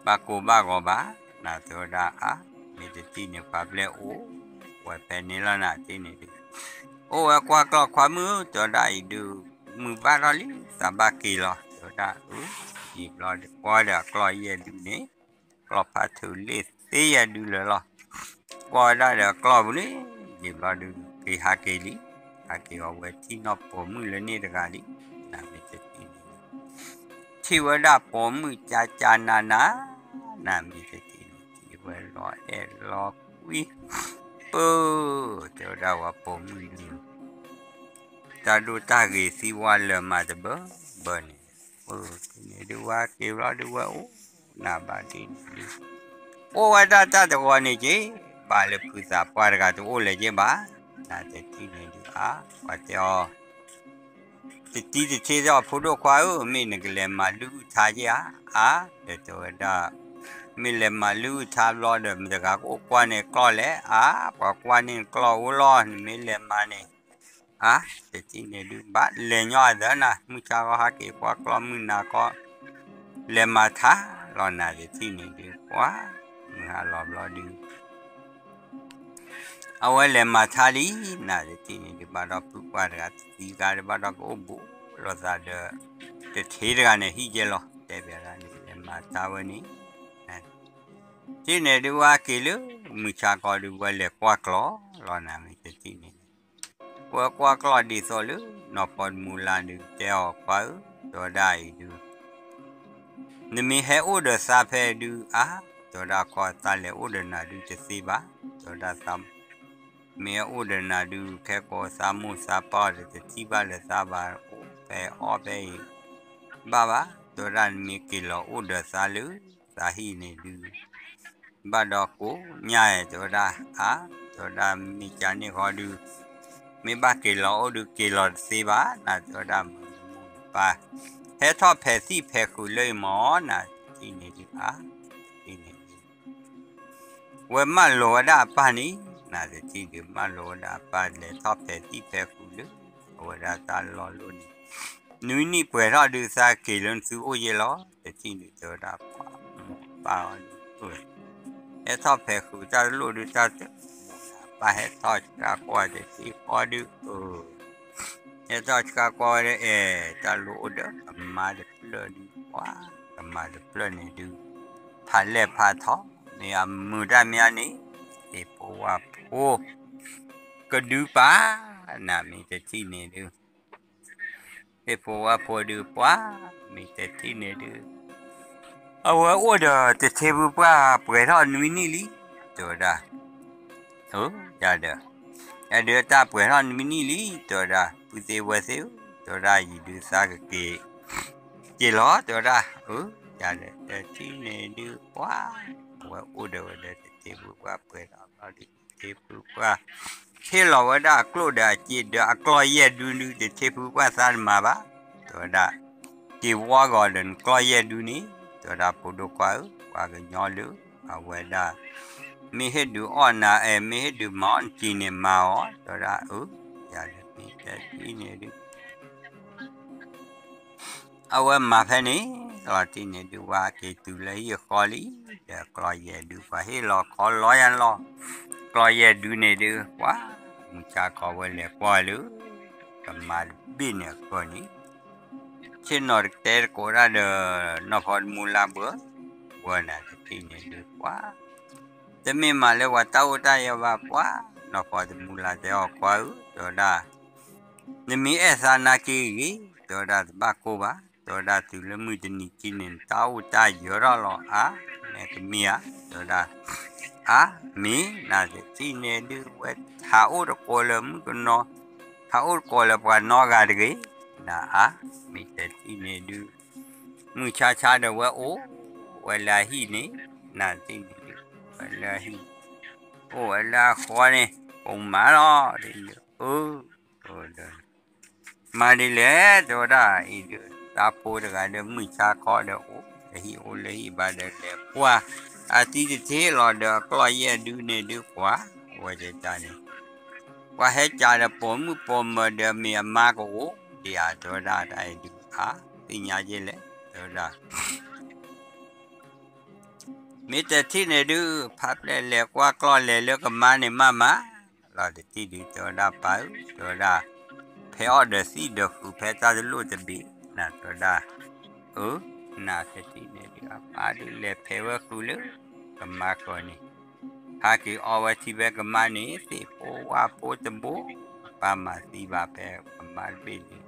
ဘၣ်ကိၢ်ဘၣ်ဂီၤဘၣ်, နတဲဝဲဒၣ်အါ, န မ့ၢ်တထံၣ်န့ၣ် ပှၤဘျဲၣ်အိၣ်ဝဲဖဲန့ၣ်လီၤနၤ တထံၣ်န့ၣ်ဒုး, အိၣ်ဝဲကွၢ်ကျီၢ်ခွါမုၣ် တဲဝဲဒၣ်အံၤဒုး, မုၢ်ဘၣ်ထီၣ်လံ သးဘၣ်က့ၤလီၤ တဲဝဲဒၣ်အၢ, ယံာ်ဘျီဒုး ကွၢ်ဒီးအကျီၢ်ယဲၢ်ဒုန့ၣ်, ကျီၢ်ဖးထုးလ့ၣ်သ့ယဲၢ်ဒုလၢာ်လီၤ, ကွၢ်ဝဲဒၣ်ဒီးအကျီၢ်ပူၤန့ၣ်, ယံာ်ဘျီဒုး က့ၤဟးက့ၤလံ, ဟးက့ၤအီၤဝဲထံၣ်နီၢ်ပိာ်မုၣ်လၢန့ၣ်တဂၤလံ, နမ့ၢ်တထံၣ်န့ၣ် ထံၣ်ဝဲဒၣ်ပိာ်မုၣ်ကၠါကၠါနးနး, နမ့ၢ်တထံၣ်န့ၣ် ထံၣ်ဝဲလီၤအဲၣ်လီၤကွံ, ပၢ, တဲဝဲဒၣ်ဝဲပိာ်မုၣ်ဒုး, တၢ်ဒိၣ်တၢ်ဂ့ၤသံဝါလၢာ်မးတဘၢဘၢန့ၣ်, ပၢ်န့ၣ်ဒုးဝဲက့ၤဘျီဒုးဝဲအိၣ်, နဘၣ်ဒ်န့ၣ်ဒုး, အိၣ်ဝဲဒၣ်တၢ်တဂီၤန့ၣ်က့ၤ, ဘၣ်လၢဖုသးပှၢ်တဂၤတအိၣ်လၢၤက့ၤဘၣ်, နတထံၣ်န့ၣ်ဒုးအါ, ပှၤတဲအီၤ တတံၤတထ့ဒီးဖိဒိၣ်ခွါဧၢ, မ့ၢ်နကလဲၤမၤလုၢ်အုၣ်ထါက့ၤဧါ, အါ, ဒီးတဲဝဲဒၣ်, မ့ၢ်လဲၤမၤလုၢ်အုၣ်ထါဘျီဒီး မတဂၤကအိၣ်ကွၢ်န့ၢ်ကျီၢ်လဲၣ်, အါ, ပှၤကွၢ်န့ၢ်ကျီၢ်အိၣ်လီၤ, နမ့ၢ်လဲၤမၤန့ၣ်, အါ, တထံၣ်န့ၣ်ဒုး ဘၣ်လဲၤညီအသးနၤ, မုၢ်ဆါခီဟးက့ၤကွၢ်ကျီၢ် မုၢ်နၤခီ လဲၤမၤထါလီၤနၤ တထံၣ်န့ၣ်ဒုး ပှၤ, မုၢ်ဟါလီၤဘျီဒုး အဝဲလဲၤမၤထါလံ, နတထံၣ်န့ၣ်ဒုး ဘၣ်ဒီးဖုပှၢ်တဂၤတသံဂၤဒီး ဘၣ်ဒီးကအိၣ်ဘူးလိာ်သးဒီး တထ့တဂၤန့ၣ် ဟံၣ်ကဲလီၤ, တဲဘၣ်ဒၣ်န့ၣ် လဲၤမၤထါဝဲန့ၣ်, တထံၣ်န့ၣ်ဒုးဝဲက့ၤလၢ မုၢ်ဆါခီဒုး ဝဲလဲၤကွၢ်ကျီၢ်လီၤနၤ မ့ၢ်တထံၣ်န့ၣ် ဝဲကွၢ်ကျီၢ်ဒ်သိးလၢ နီၢ်ဖီတမူလါဒုး တဲအီၤ ပှၤဧၢ, တဲဝဲဒၣ်အံၤဒုး နမ့ၢ်ဟဲအိၣ်ဒီးသးဖဲဒုးအါ, တဲဝဲဒၣ်ခီသးလဲၤအိၣ်ဒီးနၤဒုးတသ့ဘၣ်, တဲဝဲဒၣ်သး မ့ၢ်ဟဲအိၣ်ဒီးနၤဒုး ခဲကိးသးမိၢ်သးပၢ်ဒီးတထံၣ်ဘၣ်လၢၤသးဘၣ်, အိၣ်ဖဲအီၣ်ဖဲအံၤ ဘၣ်ဘၣ်, တဲဝဲဒၣ်နမ့ၢ်က့ၤလီၤအိၣ်ဒီးသးလၢ သးဟံၣ်န့ၣ်ဒုး ဘၣ်ဒီးကိးညါ တဲဝဲဒၣ်, အါ, တဲဝဲဒၣ်မ့ၢ်ကန့ၣ်ဃီဒုး မ့ၢ်ဘၣ်က့ၤလီၤအိၣ်ဒုး က့ၤလီၤတသ့ဘၣ်နၤ, တဲဝဲဒၣ်မုၢ်နမိၢ်နပၢ် ဟဲထီၣ်ဖဲးသံၣ်ဖဲးဃုာ်လၢအံၤမၢ်နၤ, တထံၣ်န့ၣ်ဒုး အါ, တထံၣ်န့ၣ်ဒုး ဝဲမၢလိာ်ဝဲဒၣ်အပၢ်န့ၣ်, နတထံၣ်ဒုး မၢလိာ်ဝဲဒၣ်အပၢ် လဲၤထီၣ်ဖဲးသံၣ်ဖဲးဃုာ်လၢ အဝဲဒၣ်တၢ်လီၢ်လီၢ်န့ၣ်, နွံနံၣ်ပှဲၤထီၣ်ဒုး သးက့ၤလၢနသုအိၣ်ယဲလီၤ, တထံၣ်ဒုး တဲဝဲဒၣ်ပှၤမိၢ်ပၢ်အီၤဒုး ဟဲထီၣ်ဖဲးဃုာ်တၢ်တလိၣ်ဒုး တၢ်တမိၢ်နၤပၢ်ဟဲထီၣ်ဆှါကွၢ်တထံၣ်ဃီဒုး အၢ ဟဲထီၣ်ဆှါကွၢ်ဝဲဒၣ် အဲၣ် တၢ်လိၣ်အိၣ်ဒီးကမါတဖျၢၣ်ဒုး ပှၤကမါတဖျၢၣ်န့ၣ်ဒုး ဖးလဲၢ်ဖးထီ မ့ၢ်အမုာ်တၢ်မ့ၢ်အန့ၣ် ဟ့ၣ်ဖိဝၣ်ဖိ ကဒုပာ် နမ့ၢ်တထံၣ်န့ၣ်ဒုး ဟ့ၣ်ဖိဝၣ်ဖိဒုးပှၤ မ့ၢ်တထံၣ်န့ၣ်ဒုး အဝဲအိၣ်ဒီးတထ့ဖုပှၢ်ပှဲၤထီၣ်နွံနံၣ်လံ, တဲဝဲဒၣ်, အၢ ယၤဒီး, အဲၣ်ဒုးတၢ်ပှဲၤထီၣ်နွံနံၣ်လံ, တဲဝဲဒၣ် ပုၢ်သ့ၣ်ဝဲၢ်သ့ၣ်ဧၢ, တဲဝဲဒၣ် ယံာ်ဒုးသးကက့ၤ က့ၤလီၤ, တဲဝဲဒၣ်, အၢ ယၤဒီး တထံၣ်န့ၣ်ဒုးပှၤ အဝဲအိၣ်ဒီးဝဲဒီးတထ့ဖုပှၢ်ပှဲၤထီၣ်လီၤဒုး တထ့ဖုပှၢ် ဟ့ၣ်လီၤဝဲဒၣ်အကျိၣ်ဒီးအစ့ဒီးအကျီၢ်ယဲၢ်ဒုဒုး တထ့ဖုပှၢ်သးတမၤဘၣ်, တဲဝဲဒၣ်, က့ၤဝီဂီၤဒီးနကျီၢ်ယဲၢ်ဒုန့ၣ်, တဲဝဲဒၣ် ဖိဒိၣ်ခွါဧၢ, ပှၤကညီလၢ အဝဲဒၣ် မ့ၢ်ဟ့ၣ်ဒုးအီၣ်နၤ အဲၣ် မ့ၢ်ဟ့ၣ်ဒုးမၤအီၣ်နစံးန့ၣ်မၤအီၤ, တဲဝဲဒၣ်, အၢ ယၤဒီးမ့ၢ်တထံၣ်န့ၣ်ဒုး အဝဲမၤဖဲန့ၣ်လီၤတံၢ်န့ၣ်ဒုး ဝဲက့ၤတုၤလၢဟံၣ်ဃီလံ, ဒီးကျီၢ်ယဲၢ်ဒု ပှၤဟ့ၣ်လီၤခီလီယၤလီၤ, ကျီၢ်ယဲၢ်ဒုန့ၣ်ဒုး ပှၤ မုၢ်ဆါခီဝဲလဲၤကွၢ်လၢ ကမါတဘ့ၣ်န့ၣ်အဃၢၤန့ၣ်, ဆ့ၣ်နီၤတတဲတကိးတၢ်ဒီး နီၢ်ဖီတမူလါဘၢ, ဝဲနၤတထံၣ်န့ၣ်ဒုး ပှၤ တမ့ၢ်မးလၢပှၤတၢ်အိၣ်တၢ်ယၢၤဘၣ်ပှၤ, နီၢ်ဖီတမူလါတဲအီၤ ခွါဧၢ, တဲဝဲဒၣ် နမ့ၢ်အဲၣ်သးနာ်က့ဂ့ၤ, တဲဝဲဒၣ် တဘၣ်ကိၢ်ဘၣ်, တဲဝဲဒၣ်တုၤလၢမုၢ်တနံၤခံန့ၣ် နတၢ်အိၣ်တၢ်ယၢၤထီၣ်လီၤအါ, မ့ၢ်ကမ့ၢ်ဧါ, တဲဝဲဒၣ်, အါ, မ့ၢ်နၤတထံၣ်န့ၣ်ဒုး ဝဲဟးအိၣ်တကိးလၢမုၣ်ကနီၤ, ဟးအိၣ်တကိးလၢပှၤနီတဂၤတဂ့ၤ, နအါ, မ့ၢ်တထံၣ်န့ၣ်ဒုး မုၢ်ဆါဆါဒီးဝဲအိၣ်ဝဲလၢအဟံၣ်န့ၣ်, နတထံၣ်န့ၣ်ဒုး ဝဲလၢအဟံၣ်, အိၣ်ဝဲလၢအဃီန့ၣ်, ပိာ်မၤလီၤ, အၢ မၤဒ်လဲၣ်, တဲဝဲဒၣ်အံၤဒုး တၢ်ဖိတဂၤဒီး မုၢ်ဆါခီဒီးအိၣ်လၢဟံၣ်အိၣ်လၢဟံၣ်ဘၣ်ဒီးလဲၤကွၢ် အသံတထ့လီၤဒီးအကျီၢ်ယဲၢ်ဒုန့ၣ်ဒုး ပှၤ ဝဲတဲတၢ်န့ၣ် ပှၤဟဲကးဒီးပိာ်မုၣ်ပိာ်မၢၤဒီးမ့ၢ်အမါကအိၣ်ဒံးဧါ တဲဝဲဒၣ်တၢ်အံၤဒုး အါ သ့ၣ်ညါယဲလဲၣ် တဲဝဲဒၣ် မ့ၢ်တထံၣ်န့ၣ်ဒုး ဖးပျဲၢ်လဲၤကွၢ်ကျီၢ်လဲၤလၢကမါန့ၣ်မးမး, လီၤတထံၣ်ဒုး တဲဝဲဒၣ်ပၢ်ဧၢ, တဲဝဲဒၣ် ဖဲအီၣ်ဒီးသံၣ်ဒီးဃုာ်ဖဲတၢ်တလိၣ်တဘ့ၣ် နၤတဲဝဲဒၣ်, အၢ, နၤတထံၣ်န့ၣ်ဒုး အပၢ်ဒုးလဲၤဖဲးဝဲဃုာ်လၢ ကမါဃီန့ၣ်, ဟးက့ၤအီဝဲထံဖဲကမါန့ၣ် သ့ၣ်ဖိဝၣ်ဖိတဘိ, ပၢ်မၤသံဘၣ်ဖဲကမါတဘ့ၣ်န့ၣ်,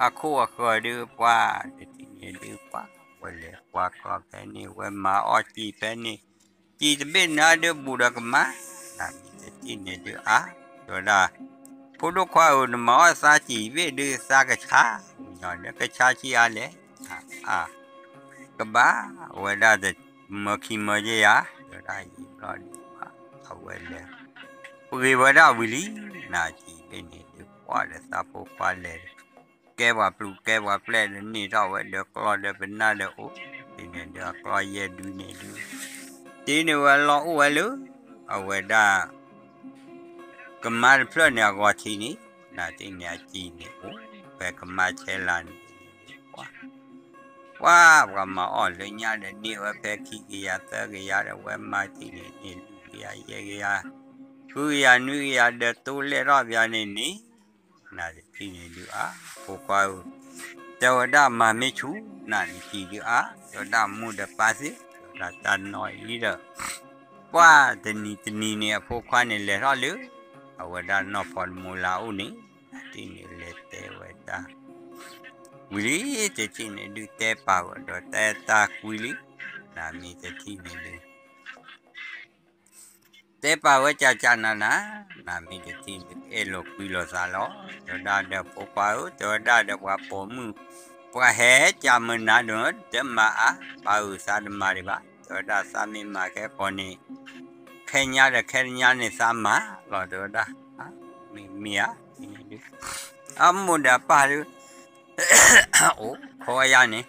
အခိၣ်အဃၢၤဒုး ပှၢ်တထံၣ်န့ၣ်ဒုး ပှၢ်ဝဲလဲၤကွၢ်ကျီၢ်ဖဲန့ၣ် ဝဲမၤအီၣ်စံာ်ဖဲန့ၣ်, စံာ်တဘ့ၣ်န့ၣ်ဒုးဘူးဒီးကမါ, နၤမ့ၢ်တထံၣ်န့ၣ်ဒုးအါ, တဲဝဲဒၣ်, ဖိဒိၣ်ခွါဧၢ နမၤအီၣ်သးစံာ်ဘ့ၣ်ဒုး သးကဆါ, ညီဒီးကဆါဆံးအါလဲၣ်, အါ, ကဘၣ်ဝဲဒၣ်တမၢခံမၢယဲၢ်ယၤ, တဲဝဲဒၣ်ယံာ်ဘျီဒုး အဝဲလဲၤ ပှ့ၤဝဲဒၣ်ဝံၤလံ, နၤစံာ်ဘ့ၣ်န့ၣ်ဒုး ပှၢ်ဒီးသးဖိခွါလဲၤ ကဲပှၤပျုၤကဲပှၤပျဲၢ်ဒီးန့ၢ်ထီၣ်ဝဲဒီးကျီၢ်ဒီးပနၢ်ဒီးအိၣ်, ဒ်န့ၣ်ဒီးအကျီၢ်ယဲၢ်ဒုန့ၣ်ဒုး, ဒ်န့ၣ်ဝဲလီၤအိၣ်ဝဲလၢ အဝဲဒၣ် ကမါတဖျၢၣ်န့ၣ်အဂီၤထံးန့ၣ်, နၤတထံၣ်န့ၣ်အစံာ်န့ၣ်အိၣ်, ဖဲကမါဆဲးလၤန့ၣ်, ပှၢ်, ပှၢ်ပှၤမၤအီၣ်လၢညါဒီးန့ၢ်ဝဲဖဲခံကယၤသၢကယၤဒီး ဝဲမၤတထံၣ်န့ၣ်န့ၢ်လွံၢ်ကယၤယဲၢ်ကယၤ, ဃုကယၤနွံကယၤဒီးတိလဲၢ်ထီၣ်ပယၤန့ၣ်န့ၣ် နၤတထံၣ်န့ၣ်ဒုးအါ, ဖိခွါဧၢ, တဲဝဲဒၣ်မၤမ့ၢ်ဆူၣ်, နၤနစံာ်ဒုးအါ, တဲဝဲဒၣ်မိၢ်ဒီးပၢ်သ့ၣ်ဒီးတၢ်နီၢ်အံၤဒီး, ပှၢ်တနံၤတနံၤန့ၣ် အဖိခွါန့ၣ်လဲၤထီၣ်လၢ အဝဲဒၣ်နီၢ်ဖီတမူလၢအအိၣ်န့ၣ်, နၤတထံၣ်န့ၣ်လဲၤတဲဝဲဒၣ် ဝံၤလံ, တထံၣ်န့ၣ်ဒုးတဲပာ်ဝဲဒီးတဲတၢ်ကွံလံ, နၤမ့ၢ်တထံၣ်န့ၣ်ဒုး တဲပာ်ဝဲကၢ်ကၢ်နၤနၤ, နၤမ့ၢ်တထံၣ်န့ၣ် အဲၣ်လိာ်ကွံလိာ်သးလီၤ, တဲဝဲဒၣ်ဒီးဖိခွါဧၢ, တဲဝဲဒၣ်ဒီးပှၤပိာ်မုၣ်, ပှၤဟဲကၢ်မုၢ်နၤဒီး တမၤအါ, ပၢ်ဧၢသးတမၤဒံးဘၣ်, တဲဝဲဒၣ်သးမ့ၢ်မၤခဲကိာ်န့ၣ် ခဲညါဒီးခဲတညါန့ၣ်သးမၤလီၤ, တဲဝဲဒၣ်, မ့ၢ်မ့ၢ်ဧါ, အမိၢ်ဒီးပၢ်ဒုး အိၣ်ခိးယါန့ၣ်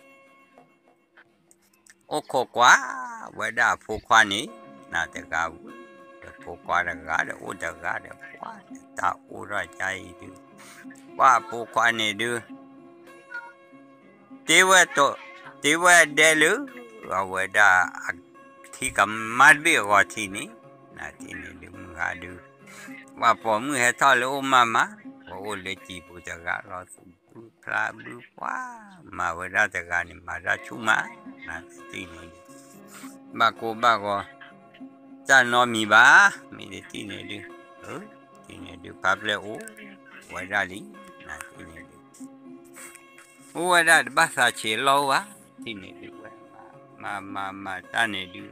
အိၣ်ခိးကွၢ်ဝဲဒၣ်အဖိခွါန့ၣ်, နၤတဂၤဝံၤ, ဒီးဖိခွါတဂၤဒီး အိၣ်တဂၤဒီးပှၢ်တၢ်အိၣ်ထီၣ်ကါအံၤဒုး, ပှၢ်အဖိခွါန့ၣ်ဒုး တ့ဝဲ, တ့ဝဲဒဲလၢ အဝဲဒၣ် ထံကမါတဘ့ၣ်အဂီၤထံးန့ၣ်, နၤတထံၣ်န့ၣ်ဒုး မုၢ်ဟါဒုး ပှၤပိာ်မုၣ်ဟဲထီၣ်လၢအိၣ်မးမး, ပှၤအိၣ်လၢစံာ်ပူၤတဂၤလီၤ, သူၣ်ဖျါဘုပှၢ်, မၤဝဲဒၣ်တဂၤန့ၣ် မၤတၢ်ဆူၣ်မး, နၤတထံၣ်န့ၣ်ဒုး ဘၣ်ကိၢ်ဘၣ်ဂီၤ တၢ်နီတမံၤဘၣ်, မ့ၢ်တထံၣ်န့ၣ်ဒုး, တထံၣ်န့ၣ်ဒုး ဖးဖျဲၣ်အိၣ်ဝဲဒၣ်လံ, နၤတထံၣ်န့ၣ်ဒုး အိၣ်ဝဲဒၣ်တဘၣ်သးဆံးလီၢ်အိၣ်ဧါ, တထံၣ်န့ၣ်ဒုးဝဲ, မၤမၤမၤတၢ်န့ၣ်ဒုး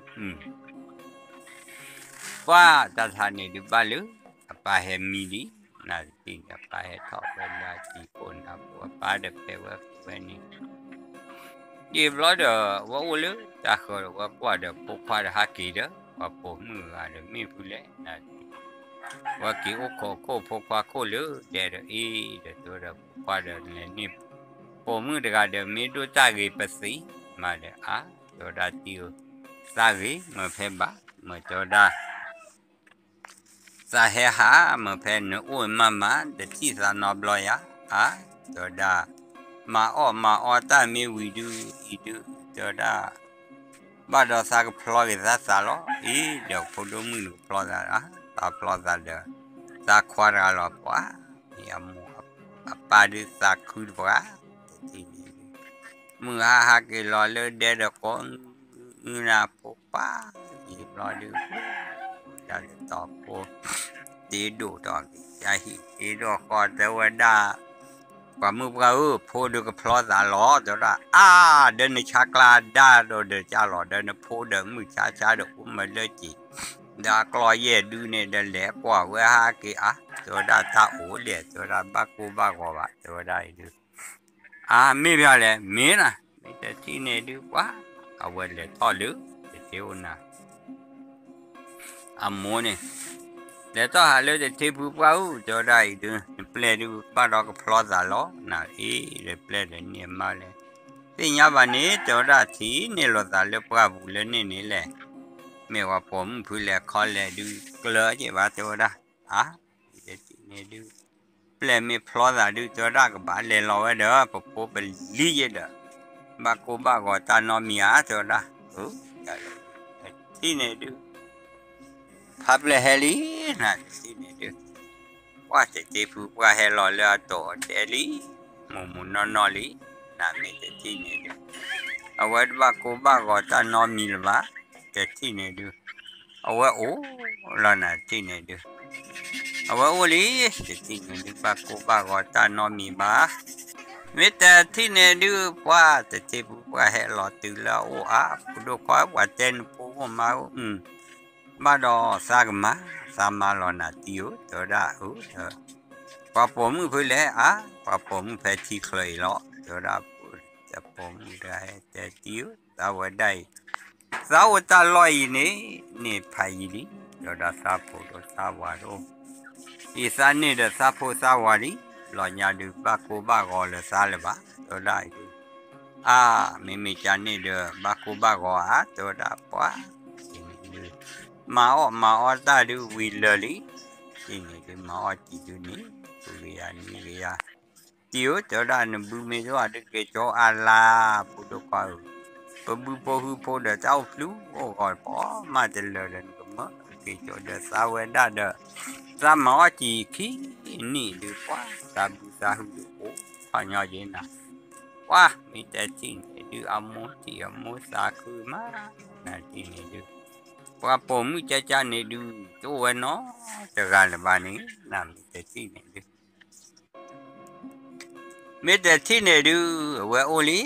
ပှၢ်တၢ်ထါန့ၣ်ဒုးဘၣ်လၢ အပၢ်ဟဲမံလံ, နၤတထံၣ်န့ၣ် အပၢ်ဟဲထီၣ်ဝဲဒၣ်စံာ်ကိၣ်နၤဖိ အပၢ်ဒီးဖဲးဝဲဃုာ်ဝဲန့ၣ် ယံာ်ဘျီဒီး ဝဲအိၣ်လၢတၢ်ဃၢၤဒီး ဝဲကွၢ်ဒီးဖိခွါဒီးဟးက့ၤဒီး ပှၤပိာ်မုၣ်ဂၤဒီးမ့ၢ်ဖုလဲၣ်, ဝဲက့ၤအိၣ်ခိးခိၣ်ဖိခွါခိၣ်လၢဒဲဒီးအ့ၣ်ဒီး တဲဝဲဒီးဖိခွါဒီးလဲၤန့ၢ် ပိာ်မုၣ်တဂၤဒီး မ့ၢ်ဒိၣ်တၢ်ဂ့ၤပသံးမးဒီးအါ, တဲဝဲဒၣ်တံၤဧၢ, သးဂ့ၤမ့ၢ်ဖဲဘၣ်, မ့ၢ်တဲဝဲဒၣ် သးဟဲဟးမ့ၢ်ဖဲနအိၣ်မးမး တထံၣ်သးနီတဘျီယၤ, အါ, တဲဝဲဒၣ်, မၤအီၣ်မၤအီတၢ်မ့ၢ်ဝံၤဒုးအံၤဒုး, တဲဝဲဒၣ်, ဘၣ်ဒီးသးကဖျီက့ၤသးသးလီၤ, အံၤဒီးဖိဒိၣ်မုၣ်န့ၣ်ကဖျီသး, သးဖျီသးဒီး သးခွါတဂၤလီၤပှၤ, မ့ၢ်အမိၢ်အပၢ်ဒုးသးခုတပှၤ, တထံၣ်န့ၣ်ဒုး မုၢ်ဟါဟးက့ၤလီၤလၢဒဲဒီးကိး အုနၤဖိခွါ, ယံာ်ဘျီဒုး တၢ်တတီၤဖိ တ့ဒိၣ်ထီၣ်က့ၤ ယဟံၣ်တ့ဒိၣ်ဃီ တဲဝဲဒၣ်, ပှၤမုၣ်ပှၢ်ဧၢ, ဖိဒုးကဖျီသးလီၤ, တဲဝဲဒၣ်, အါ, ဒီးနဆါကျါဒါဒီးဒီးကၢ်လီၤ, ဒီးနဖိဒီးမုၢ်ဆါဆါဒီးအိၣ်မးလၢက့ၤ, ဒီးအကျီၢ်ယဲၢ်ဒုန့ၣ် ဒီးလဲၤကွၢ်ဝဲဟးက့ၤအါ, တဲဝဲဒၣ်တၢ်အိၣ်လဲၣ်, တဲဝဲဒၣ်ဘၣ်ကိၢ်ဘၣ်ဂီၤဘၣ်, တဲဝဲဒၣ်အံၤဒုး အါ, မ့ၢ်ဖဲလဲၣ်, မ့ၢ်နၤ, မ့ၢ်တထံၣ်န့ၣ်ဒုးပှၤ, အဝဲလဲၤထီၣ်လၢ တထံၣ်အိၣ်နၤ, အမိၢ်န့ၣ်, လဲၤထီၣ်ဟးလၢတထံၣ်ဖုပှၢ်ဧၢ, တဲဝဲဒၣ်အံၤဒုး နပျဲၢ်ဒုးဘၣ်ဒီးကဖျီသးလီၤ, နအံၤဒီး ပျဲၢ်ဒီးန့ၢ်အမါလဲၣ်, သ့ၣ်ညါဘၣ်န့ၣ် တဲဝဲဒၣ် ထံၣ်န့ၢ်လိာ်သးလၢပှၢ်ပူၤလၢန့ၣ်န့ၣ်လဲၣ်, မ့ၢ်ပှၤပိာ်မုၣ်ဖုလဲၤခီလဲၣ်ဒုး ကျၢက့ၤဘၣ် တဲဝဲဒၣ်, အါ, မ့ၢ်တထံၣ်န့ၣ်ဒုး ပျဲၢ်မ့ၢ်ဖျီသးဒုး တဲဝဲဒၣ်ကဘၣ်လဲၤလီၤဝဲဒီး ပဖိပလံၤယဲဒီး ဘၣ်ကိၢ်ဘၣ်ဂီၤတၢ်နီတမံၤဧါ တဲဝဲဒၣ်, အၢ, မ့ၢ်တထံၣ်န့ၣ်ဒုး ဖးပျဲၢ်ဟဲလံ, နတထံၣ်န့ၣ်ဒုး ပှၢ်တထံၣ်ပူၤပှၢ်ဟဲလီၤလၢအတိာ်အဒဲလံ, မူးမူးနီၢ်နီၢ်လံ, နမ့ၢ်တထံၣ်န့ၣ်ဒုး အဝဲတဘၣ်ကိၢ်ဘၣ်ဂီၤတၢ်နီတမံၤလၢၤဘၣ်, တထံၣ်န့ၣ်ဒုး အဝဲအိၣ်လီၤ နတထံၣ်န့ၣ်ဒုး အဝဲအိၣ်လံ, တထံၣ်န့ၣ်ဒုး ဘၣ်ကိၢ်ဘၣ်ဂီၤတၢ်နီတမံၤဘၣ်, မ့ၢ်တထံၣ်န့ၣ်ဒုး ပှၢ်တထံၣ်ပူၤပှၢ်ဟဲလီၤတုၤလၢအအိၣ်ဧါ, ဖိဒိၣ်ခွါ ပှၤတဲနဖိဂိၢ်မါဂိၢ် ဘၣ်ဒီးသးကမၤ, သးမၤလီၤနၤတံၤဧၢ, တဲဝဲဒၣ်အၢ, ပှၤပိာ်မုၣ်ဖဲလဲၣ်ဧါ, ပှၤပိာ်မုၣ်ဖဲထံချၢအံၤလီၤ, တဲဝဲဒၣ်, ပိာ်မုၣ်တဂၤဟဲတဲတံၤဧၢ, သးဝဲဒၣ်အံၤ, သးအိၣ်တၢ်လီၢ်အံၤန့ၣ်, န့ၣ်ဖးယံၤလံ, တဲဝဲဒၣ်သးဖိဒိၣ်သးဝၤတအိၣ်, အံၤသးန့ၣ်ဒီးသးဖိသးဝၤလံ, လီၤညါဒုးဘၣ်ကိၢ်ဘၣ်ဂီၤလၢသးလၢၤဘၣ်, တဲဝဲဒၣ်အံၤဒုး အါ, မ့မ့ၢ်ကန့ၣ်ဒီး ဘၣ်ကိၢ်ဘၣ်ဂီၤဧါ, တဲဝဲဒၣ်ပှၤ, တထံၣ်န့ၣ်ဒုး မၤအီၣ်မၤအီတၢ်ဒုးဝံၤလၢာ်လံ, တထံၣ်န့ၣ်ဒုး မၤအီၣ်စံးဒုးန့ၣ်, ပဂ့ၤယၤန့ၣ်ဂ့ၤယၤ, တံၤဧၢ, တဲဝဲဒၣ် နဘုမ့ၢ်တအိၣ်ဒီးက့ၤကၠီအါလါ, ဖိဒိၣ်ခွါဧၢ, ပဘုဖိဟုဖိဒီးတၢ်အိၣ်ဖျုးအိၣ်ဂီၤ ပှၤမၤတလၢာ်ဒီးနကမၢက့ၤကၠီဒီးသးဝဲဒၣ်ဒီး, သးမၤအီၣ်စံးခံနံၣ်ဒုးပှၤ, သးဘုသးဟုဒုးအိၣ်ထီၣ်ညီယဲနၤ ပှၤမ့ၢ်တထံၣ်န့ၣ်ဒုး အမိၢ်ထံၣ်အမိၢ်သးခုမး, နတထံၣ်န့ၣ်ဒုး, ပှၤပိာ်မုၣ်ကၠၢ်ကၠၢ်န့ၣ်ဒုး တအိၣ်ဝဲနီတဂၤလၢၤဘၣ်န့ၣ်, နမ့ၢ်တထံၣ်န့ၣ်ဒုး, မ့ၢ်တထံၣ်န့ၣ်ဒုး အဝဲအိၣ်လံ,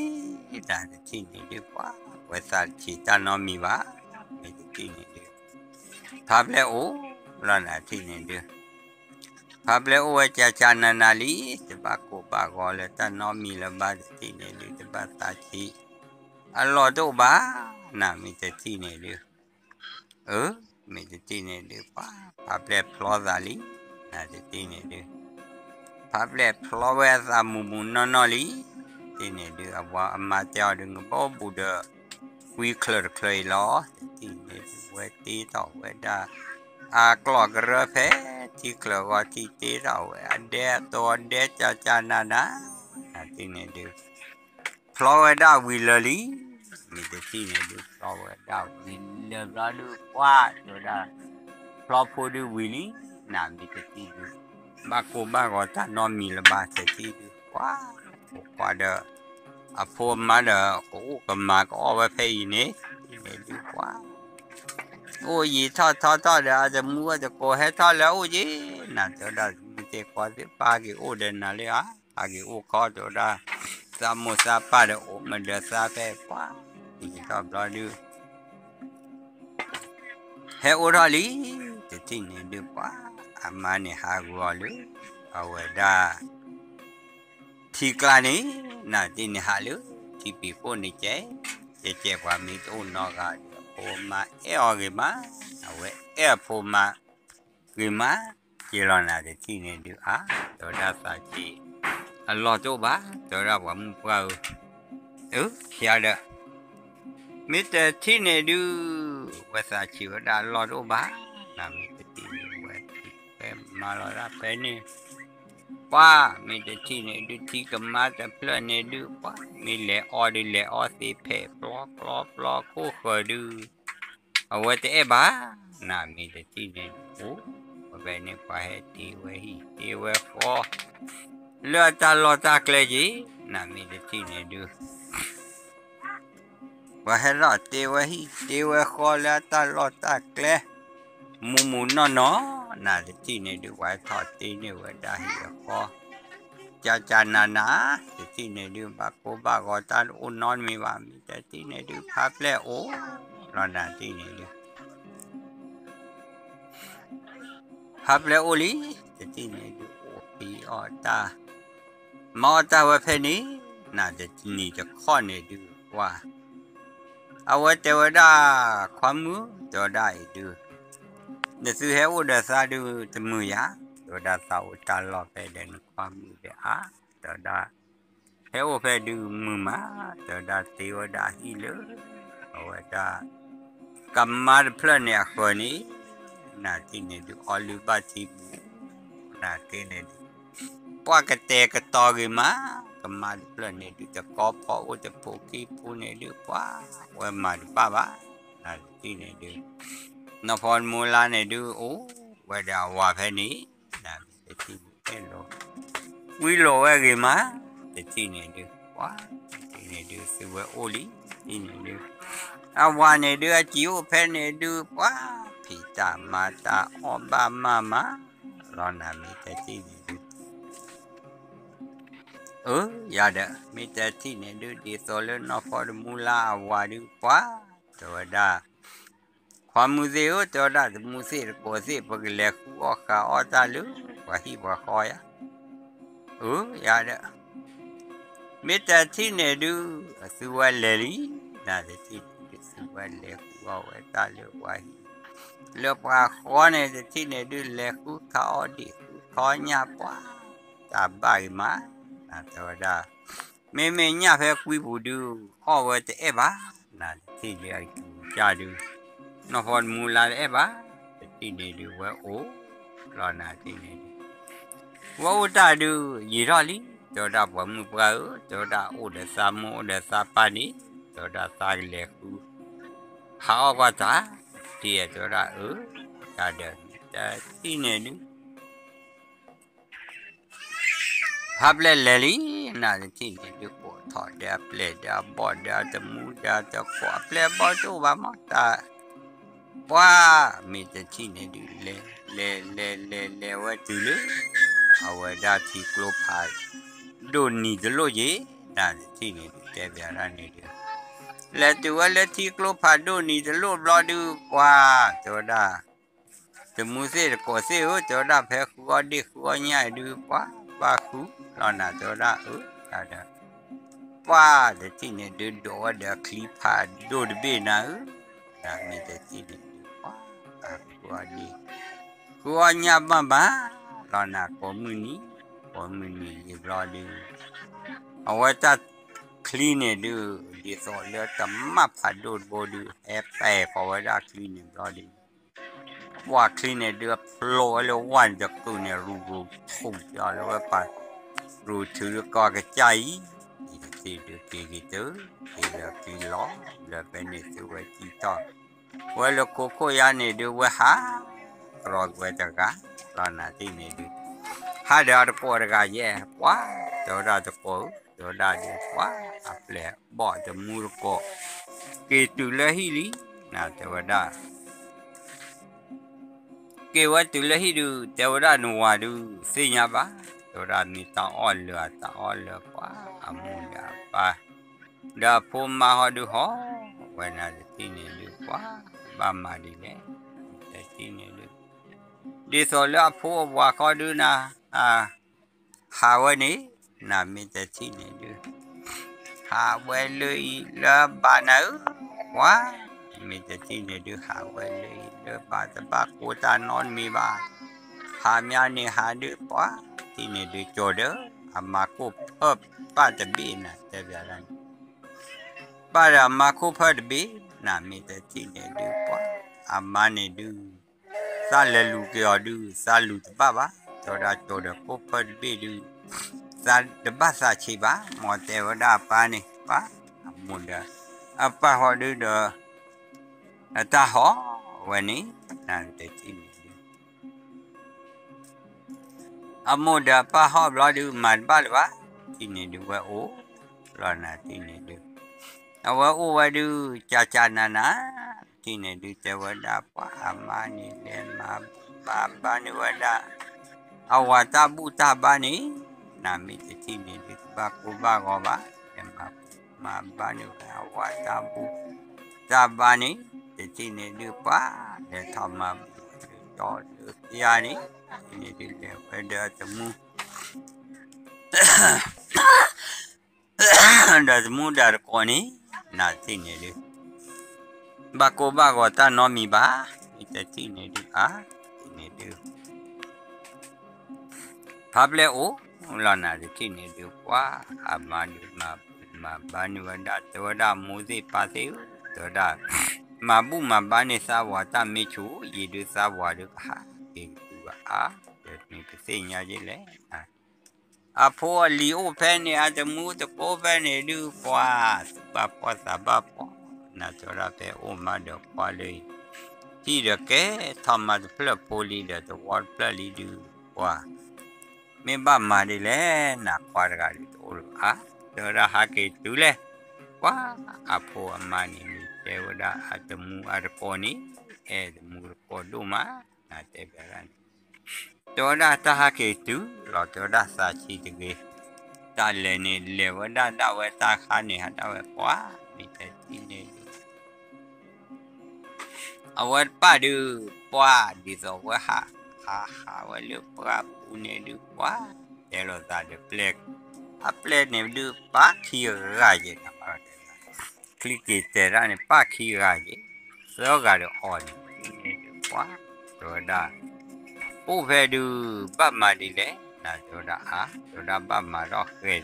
နတထံၣ်န့ၣ်ဒုး ပှၤဝဲသးတထံၣ်တၢ်နီတမံၤဘၣ်, မ့ၢ်တထံၣ်န့ၣ်ဒုး, ဖးပျဲၢ်အိၣ်လီၤ နတထံၣ်န့ၣ်ဒုး ဖးပျဲၢ်အိၣ်ဝဲကၠၢ်ကၠၢ်နးနးလံ, တဘၣ်ကိၢ်ဘၣ်ဂီၤလၢတၢ်နီတမံၤလၢၤဘၣ်, တထံၣ်န့ၣ်ဒုး တဘၣ်သးဆံး, အလီၢ်တအိၣ်ဘၣ်, နမ့ၢ်တထံၣ်န့ၣ်ဒုး, အၢ, မ့ၢ်တထံၣ်န့ၣ်ဒုး ပှၤဖးပျဲၢ်ဖျီသးလံ, နတထံၣ်န့ၣ်ဒုး, ဖးပျဲၢ်ဖျီဝဲအသးမူးမူးနီၢ်နီၢ်လံ, တထံၣ်န့ၣ်ဒုး အဝဲအမါတဲအီၤဒုး နဘၣ်အိၣ်ဘူးဒီး ဝံချၢၣ်တချၢၣ်အံၤလီၤ, တထံၣ်န့ၣ်ဒုး ဝဲတ့ထီၣ်ဝဲဒၣ် အကျီၢ်ကရၢဖဲ ထံချၢၣ်ဂီၤထံးတ့ထီၣ်ဝဲအဒဲအတီၤအဒဲကၠၢ်ကၠၢ်နးနး, နတထံၣ်န့ၣ်ဒုး ဖျီဝဲဒၣ်ဝံၤလၢာ်လံ, မ့ၢ်တထံၣ်န့ၣ်ဒုး ဖျီဝဲဒၣ်ဝံၤလၢာ်ဘျီဒုး ပှၤတဲဝဲဒၣ် ဖျီဖိဒုးဝံၤလံ, နမ့ၢ်တထံၣ်ဒုး ဘၣ်ကိၢ်ဘၣ်ဂီၤတၢ်နီတမံၤလၢၤဘၣ်, တထံၣ်ဒုး ပှၤ ဖိခွါဒီး အဖိအမါဒီး ကအိၣ်ကမၤကအီၣ်ဝဲဖဲအံၤန့ၣ်, တထံၣ်န့ၣ်ဒုး ပှၤ အိၣ်ယံာ်ထီၣ်ထီထီၣ်ဒီး အတမူအတကိးဟဲထီၣ်လၢအအိၣ်က့ၤ, နတဲဝဲဒၣ် မုၢ်သ့ၣ်ခွါသ့ၣ် ပာ်က့ၤအိၣ်ဒီးနၤလၢဧါ, ပာ်က့ၤအိၣ်ခီ တဲဝဲဒၣ်, သးမိၢ်သးပၢ်ဒီးအိၣ်မ့ၢ်ဒီးသးဖဲပှၤ, ယံာ်ထီၣ်ဘျီဒုး ဟဲအိၣ်ထီၣ်လံ, တထံၣ်န့ၣ်ဒုး ပှၤ အမါန့ၣ်ဟးဂီၤအီၤလၢ အဝဲဒၣ် ထံကျါန့ၣ်, နတထံၣ်န့ၣ်ဟးလၢ ထံပံၤခိၣ်န့ၣ်ကဲ, ကဲကဲပှၤမ့ၢ်တအိၣ်နီတဂၤဒီး အဖိအမါအဲၣ်အီၤဂ့ၤမး, အဝဲအဲၣ်အဖိအမါ ဂ့ၤမး, က့ၤလီၤနၤတထံၣ်န့ၣ်ဒုး အါ, တဲဝဲဒၣ်သးဆံး, အလီၢ်တအိၣ်ဘၣ်, တဲဝဲဒၣ်ပှၤမုၣ်ပှၢ်ဧၢ, အၢ ဖျါဒီး မ့ၢ်တထံၣ်န့ၣ်ဒုး ဝဲသးဆံးဝဲဒၣ်အလီၢ်တအိၣ်ဘၣ်, နမ့ၢ်တထံၣ်န့ၣ်ဝဲ ဖဲမၤလီၤဒၣ်ဖဲန့ၣ်, ပှၤ မ့ၢ်တထံၣ်န့ၣ်ဒုး ထံကမါတဖျၢၣ်န့ၣ်ဒုး ပှၤ မ့ၢ်လဲၤအီဒုး လဲၤအီသ့ဖဲး ပျီပျီပျီခိၣ်ဃၢၤဒုး အဝဲတအဲၣ်ဘၣ်, နမ့ၢ်တထံၣ်န့ၣ်ဒုး အိၣ်, ဝဲဖဲန့ၣ်ပှၤဟဲတ့ဝဲဟံၣ်တ့ဝဲဃီ လၢအတၢ်လီၢ်တၢ်ကျဲက့ၤ, နမ့ၢ်တထံၣ်န့ၣ်ဒုး ပှၤဟဲထီၣ်တ့ဝဲဟံၣ်တ့ဝဲဃီလၢအတၢ်လီၢ်တၢ်ကျဲ, မူးမူးနီၢ်နီၢ်, နတထံၣ်န့ၣ်ဒုး ပှၤဟဲထီၣ်တ့န့ၢ်ဝဲဒၣ်ဟံၣ်အဃီ, ကၠၢ်ကၠၢ်နးနး, တထံၣ်န့ၣ်ဒုး ဘၣ်ကိၢ်ဘၣ်ဂီၤတၢ်တအိၣ်နီတမံၤဘၣ်, မ့ၢ်တထံၣ်န့ၣ်ဒုး ဖးပျဲၢ်အိၣ်လီၤ, နတထံၣ်န့ၣ်ဒုး ဖးပျဲၢ်အိၣ်လံ, တထံၣ်န့ၣ်ဒုး အိၣ်ဖံးအီၣ်တၢ်, မၤအီၣ်တၢ်ဝဲဖဲန့ၣ်, နတနံၤတခီန့ၣ်ဒုး ပှၤ အဝဲတဲဝဲဒၣ်, ခွါမုၣ်, တဲဝဲဒၣ်အံၤဒုး, နသုဟဲအိၣ်ဒီးသးဒုးတမုာ်ယၤ, တဲဝဲဒၣ်သးအိၣ်တၢ်လီၢ်ဖဲဒီးနခွါမုၣ်ဒီးအါ, တဲဝဲဒၣ် ဟဲအိၣ်ဖဲဒုးမုာ်မး, တဲဝဲဒၣ်တ့ဝဲဒၣ်ဟံၣ်လၢ အဝဲဒၣ် ကမါတဖျၢၣ်န့ၣ်အဃၢၤန့ၣ်, နတထံၣ်န့ၣ်ဒုး အီလုၢ်ဘၣ်ထံပူၤ, နတထံၣ်န့ၣ်ဒုး ပှၤကတဲာ်ကတီၤဂ့ၤမး, ကမါတဖျၢၣ်န့ၣ်ဒုး တကီဖီအိၣ်တဖိခံဖုန့ၣ်ဒုး ပှၤဝဲမၤတဘၣ်ဘၣ် နတထံၣ်န့ၣ်ဒုး နီၢ်ဖီတမူလါန့ၣ်ဒုး အိၣ်ဝဲဒီးအဝၤဖဲန့ၣ် နတထံၣ်န့ၣ်အဲၣ်လိာ် ဝံလိာ်ဝဲဂ့ၤမး တထံၣ်န့ၣ်ဒုး ပှၤ တထံၣ်န့ၣ်ဒုး သုဝဲအိၣ်လံ တထံၣ်န့ၣ်ဒုး အဝၤန့ၣ်ဒုး အစံာ်အိၣ်ဖဲန့ၣ်ဒုး ပှၤ ဖံးတၢ်မၤတၢ်အီၣ်ဘၣ်မးမး လီၤနၤမ့ၢ်တထံၣ်န့ၣ်ဒုး အၢ ယၤဒီး မ့ၢ်တထံၣ်န့ၣ်ဒုး ဒ်သိးလၢနီၢ်ဖီတမူလါအဝၤဒုး ပှၤ တဲဝဲဒၣ် ခွါမုၢ်သ့ၣ်ဧၢ တဲဝဲဒၣ် တမူသ့ၣ်တကိးသ့ၣ် ပကလဲၤဃုအီၣ်ဃုအီၣ်တၢ်လၢ ပှၤဟံၣ်ပှၤဃီယၤ အၢ ယၤဒီး မ့ၢ်တထံၣ်န့ၣ်ဒုး အသုဝဲလဲၤလံ နတထံၣ်န့ၣ်ဒုး သုဝဲလဲၤဃုအီၣ်ဝဲတၢ်လၢပှၤဟံၣ် လၢပှၤဃီန့ၣ် တထံၣ်န့ၣ်ဒုး လဲၤဃုခးအီၣ်ဒံး ဃုခးအီၣ်ညၣ်ပှၤ တၢ်ဘၣ်ဂ့ၤမး နတဲဝဲဒၣ် မ့မ့ၢ်ညၣ်ဖဲကွံပူၤဒုး အီၣ်ဝဲတအဲၣ်ဘၣ် နတထံၣ်လၢအကစၢ်ဒုး နီၢ်ဖီတမူလါတအဲၣ်ဘၣ် တထံၣ်န့ၣ်ဒုး ဝဲအိၣ် လီၤနၤတထံၣ်န့ၣ်ဒုး ဝဲအိၣ်တၢ်ဒုး ယံာ်ထီၣ်လံ တဲဝဲဒၣ်ပှၤမုၣ်ပှၢ်ဧၢ တဲဝဲဒၣ်အိၣ်ဒီးသးမိၢ်အိၣ်ဒီးသးပၢ်န့ၣ် တဲဝဲဒၣ်သးကလဲၤဃု ဟးအီၣ်ကွၢ်တၢ် တထံၣ်တဲဝဲဒၣ်အၢ တၢ်ဒီးတထံၣ်န့ၣ်ဒုး ဖါပျဲၢ်လဲၤလံ နတထံၣ်န့ၣ်ဒုး ကိးထီၣ်ဒီးအပျဲၢ်ဒီးအဘီၣ်ဒီးအတမူဒီးအတကိး အပျဲၢ်အဘီၣ်တအိၣ်ဘၣ်မး တၢ် ပှၤ မ့ၢ်တထံၣ်န့ၣ်ဒုး လဲၤ လဲၤ လဲၤ လဲၤ လဲၤဝဲတုၤလၢ အဝဲဒၣ်ထံကျိဖး ဒိၣ်နံၤတလိၣ်က့ၤ နတထံၣ်န့ၣ်ဒုး တဲဘၣ်ဒၣ်န့ၣ်ဒုး လဲၤတုၤဝဲလၢထံကျိဖးဒိၣ်နံၤတလိၣ်ဘျီဒုး ပှၤ တဲဝဲဒၣ် တမူသ့ၣ်တကိးသ့ၣ်ဧၢ တဲဝဲဒၣ် ဖဲဃုအီၣ်ဒ့ၣ်ဃုအီၣ်ညၣ်ဒုး ပှၤ ဘၣ်ဃု လီၤနၤ တဲဝဲဒၣ်အၢ ဒီး ပှၤ တထံၣ်န့ၣ်ဒုး ဒိးဝဲဒီးအချံဖးဒိၣ်တဘ့ၣ်နၤဧၢ နမ့ၢ်တထံၣ်န့ၣ်ဒုး ပှၤ ဃုအီၣ်ဒ့ၣ် ဃုအီၣ်ညၣ်ဘၣ်ဘၣ် လီၤနၤ ကိးမုၢ်နံၤ ကိးမုၢ်နံၤယံာ်ဘျီဒုး အဝဲတၢ်ချံန့ၣ်ဒုး ဒ်သိးလၢတမၣ်ဖးဒိၣ်တဘိဒုး ဟဲပဲာ်ဃီၤဝဲဒၣ်ချံန့ၣ်ဘျီဒုး ပှၤချံန့ၣ်ဒုး အဖျိးဝဲလၢဝၣ်န့ၣ်တကုာ်န့ၣ် ရူၤရူၤထူၣ်ကီၤလၢဝဲပာ် ရူၤထုးလၢကီၢ်ကစၢ်အံၤ တထံၣ်ဒုးက့ၤက့ၤတုၤ က့ၤလၢချံလီၤ လၢဖဲန့ၣ်သုဝဲကံထီၣ် ဝဲလၢခိခိၣ်ယါန့ၣ်ဒုး ဝဲဟး ကရီကဝဲတဂၤ လီၤနၤတထံၣ်န့ၣ်ဒုး ဟးဒီးအတကိးတဂၤယဲၢ် ပှၤ တဲဝဲဒၣ်တကိးဧၢ တဲဝဲဒၣ်ဒုး ပှၤ အပျဲၢ်အဘီၣ်တမူတကိး က့ၤတုၤလၢဟံၣ်လံ နတဲဝဲဒၣ် က့ၤဝဲတုၤလၢဟံၣ်ဒုး တဲဝဲဒၣ်နဝၤဒုး သ့ၣ်ညါဘၣ် တဲဝဲဒၣ်မ့ၢ်တၢ်အီၣ်လၢာ်အတၢ်အီၣ်လၢာ် ပှၤ အမိၢ်ဒီးအပၢ် ဒီးအဖိမါဟီဒုးဟီ ဝဲနၤတထံၣ်န့ၣ်ဒုး ပှၤ ဘၣ်မၤဒ်လဲၣ် တထံၣ်န့ၣ်ဒုး ဒ်သိးလၢအဖိအဝၤဃီဒုးနၤ ဟးဝဲန့ၣ် နမ့ၢ်တထံၣ်န့ၣ်ဒုး ဟးဝဲလၢအံၤလၢဘးနၤဧၢ ပှၤ မ့ၢ်တထံၣ်န့ၣ်ဒုး ဟးဝဲလၢအံၤလၢဘး တဘၣ်ကိၢ်တၢ်နီတမံၤဘၣ် ဟးမးန့ၣ်ဟးဒုး ပှၤ တထံၣ်န့ၣ်ဒုး ကၠီၤဒီး အမါခိၣ်ဖၢၣ်ပၢ်တဘ့ၣ်နၤ တဲဘၣ်ဒၣ်န့ၣ် ပၢ်ဒီးအမါခိၣ်ဖၢၣ်တဘ့ၣ် နမ့ၢ်တထံၣ်န့ၣ်ဒုး ပှၤ အမါန့ၣ်ဒုး သးလဲၤလူၤက့ၤအီၤဒုး သးလူၤတဘၣ်ဘၣ် တဲဝဲဒၣ်ကၠီၤဒီးခိၣ်ဖၢၣ်တဘ့ၣ်ဒုး သးတဘၣ်သးဆံးဘၣ် မ်တဲဝဲဒၣ်အပၢ်န့ၣ် ပၢ် အမိၢ်ဒီး အပၢ်ဟီဒုးဒီး အတၢ်ဟီဝဲန့ၣ် နတထံၣ်န့ၣ်ဒုး အမိၢ်ဒီးအပၢ်ဟီၣ်ဘျီဒုး မၤတဘၣ်လၢၤဘၣ် တထံၣ်န့ၣ်ဒုး ဝဲအိၣ် လီၤနၤတထံၣ်န့ၣ်ဒုး အဝဲအိၣ်ဝဲဒုး ကၢ်ကၢ်နၤနၤ တထံၣ်န့ၣ်ဒုး တဲဝဲဒၣ်ပှၤအမါန့ၣ် လဲၤမၤဘူၣ်မၤဘါန့ၢ်ဝဲဒၣ် အဝၤတၢ်ဘူၣ်တၢ်ဘါန့ၣ် နမ့ၢ်တထံၣ်န့ၣ်ဒုး တဘၣ်ကိၢ်ဘၣ်ဂီၤဘၣ် လဲၤမၤဘူၣ်မၤဘါန့ၢ်ဝဲဒၣ် အဝၤတၢ်ဘူၣ်တၢ်ဘါန့ၣ် တထံၣ်န့ၣ်ဒုး ပှၤ လဲၤထီၣ်မၤဘူၣ်လၢတီလၢကယါန့ၣ် တထံၣ်န့ၣ်ဒုး လဲၤဝဲဒီးတမူ ဒီးတမူဒီးတကိးန့ၣ် နတထံၣ်န့ၣ်ဒုး ဘၣ်ကိၢ်ဘၣ်ဂီၤတၢ်နီတမံၤဘၣ် မ့ၢ်တထံၣ်န့ၣ်ဒုး အါ တထံၣ်န့ၣ်ဒုး ဖါပျဲၢ်အိၣ်လီၤနၤ တထံၣ်န့ၣ်ဒုး ပှၤ အမါဒုး မၤဘူၣ်မၤဘါန့ၢ်ဝဲဒၣ် တဲဝဲဒၣ်မိၢ်သ့ၣ်ပၢ်သ့ၣ်ဧၢ တဲဝဲဒၣ် မၤဘူၣ်မၤဘါန့ၢ်သးဝၤတၢ်မ့ၢ်ဆူၣ် ယံာ်ဒုးသးဝၤဒုးကဟး က့ၤကတုၤဘၣ်အါ ဒီးမ့ၢ်ကသ့ၣ်ညါယဲလဲၣ် အဖိအလံၤအိၣ်ဖဲန့ၣ် အတမူတကိးဖဲန့ၣ်ဒုး ပှၤ သူၣ်ဘၣ်ဖှီၣ်သးဘၣ်ဖှီၣ် နတဲဝဲဒၣ်ဖဲအိၣ်မးဒီးပှၤလၢ ဟံၣ်ဒီးကဲထီၣ်မးတဖျၢၣ်ဖိလံဒီးတဝီတဖျၢၣ်လံဒုး ပှၤ မ့ၢ်ဘၣ်မၤဒ်လဲၣ် နပှၤတဂၤဒုးတအိၣ်လၢၤဘၣ် တဲဝဲဒၣ်ဟးက့ၤတုၤလဲၣ် ပှၤအဖိအမါန့ၣ်ဒုး တဲဝဲဒၣ်အတမူအတကိးန့ၣ် အဲၣ်တမူတကိးဒိၣ်မး နတဲဘၣ်ဒၣ်န့ၣ် တဲဝဲဒၣ်တၢ်ဟးက့ၤတုၤလီၤ တဲဝဲဒၣ်သးဆံးတဂ့ၤ တၢ်လဲၤန့ၣ် လဲၤဝဲဒၣ်ဒၣ်ဝဲတၢ်ခါန့ၣ် ဟးဒၣ်ဝဲပှၤ မ့ၢ်တဲထံၣ်န့ၣ်ဒုး အဝဲတပၣ်ဒုး ပှၤဒ်သိးဝဲဟး ဟးဟးဝဲလၢပှၢ်ပူၤန့ၣ်ဒုး ပှၤ တဲလိာ်သးဒီးပျဲၢ် အပျဲၢ်န့ၣ်ဒုး ပၢ်ခံဂၤယဲၢ်နၤဘၣ် ချံက့ၤတဲဒၣ်န့ၣ် ပၢ်ခံဂၤယဲၢ် သၢဂၤဒီးအီၤန့ၣ် ဒုး ပှၤ တဲဝဲဒၣ် အိၣ်ဖဲဒုး ဘၣ်မၤဒ်လဲၣ် နတဲဝဲဒၣ်အါ တဲဝဲဒၣ်ဘၣ်မၤထီၣ်ဃဲၤ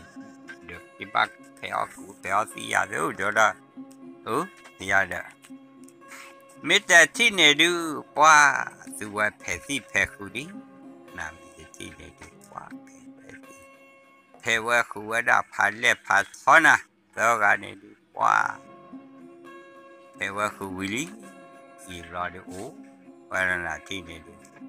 ဒီးက့ၤဘၣ်ဖဲးအီၣ်ကူးဖဲးအီၣ်သံယၤသ့ တဲဝဲဒၣ် အၢ ယၤဒီး မ့ၢ်တဲထံၣ်န့ၣ်ဒုး ပှၤ သုဝဲဖဲးသံဖဲးဃုာ်လံ နမ့ၢ်တထံၣ်န့ၣ်ဒုး ပှၤဖဲးဝဲသံ ဖဲးဝဲဃုာ်ဝဲဒၣ်ဖးလဲၢ်ဖးထီနၤ သၢဂၤန့ၣ်ဒုး ပှၤ ဖဲးဝဲဃုာ်ဝံၤလံ ယံာ်ဘျီဒုးအိၣ် ဝဲဒၣ်နၤထံၣ်န့ၣ်ဒုး အိၣ်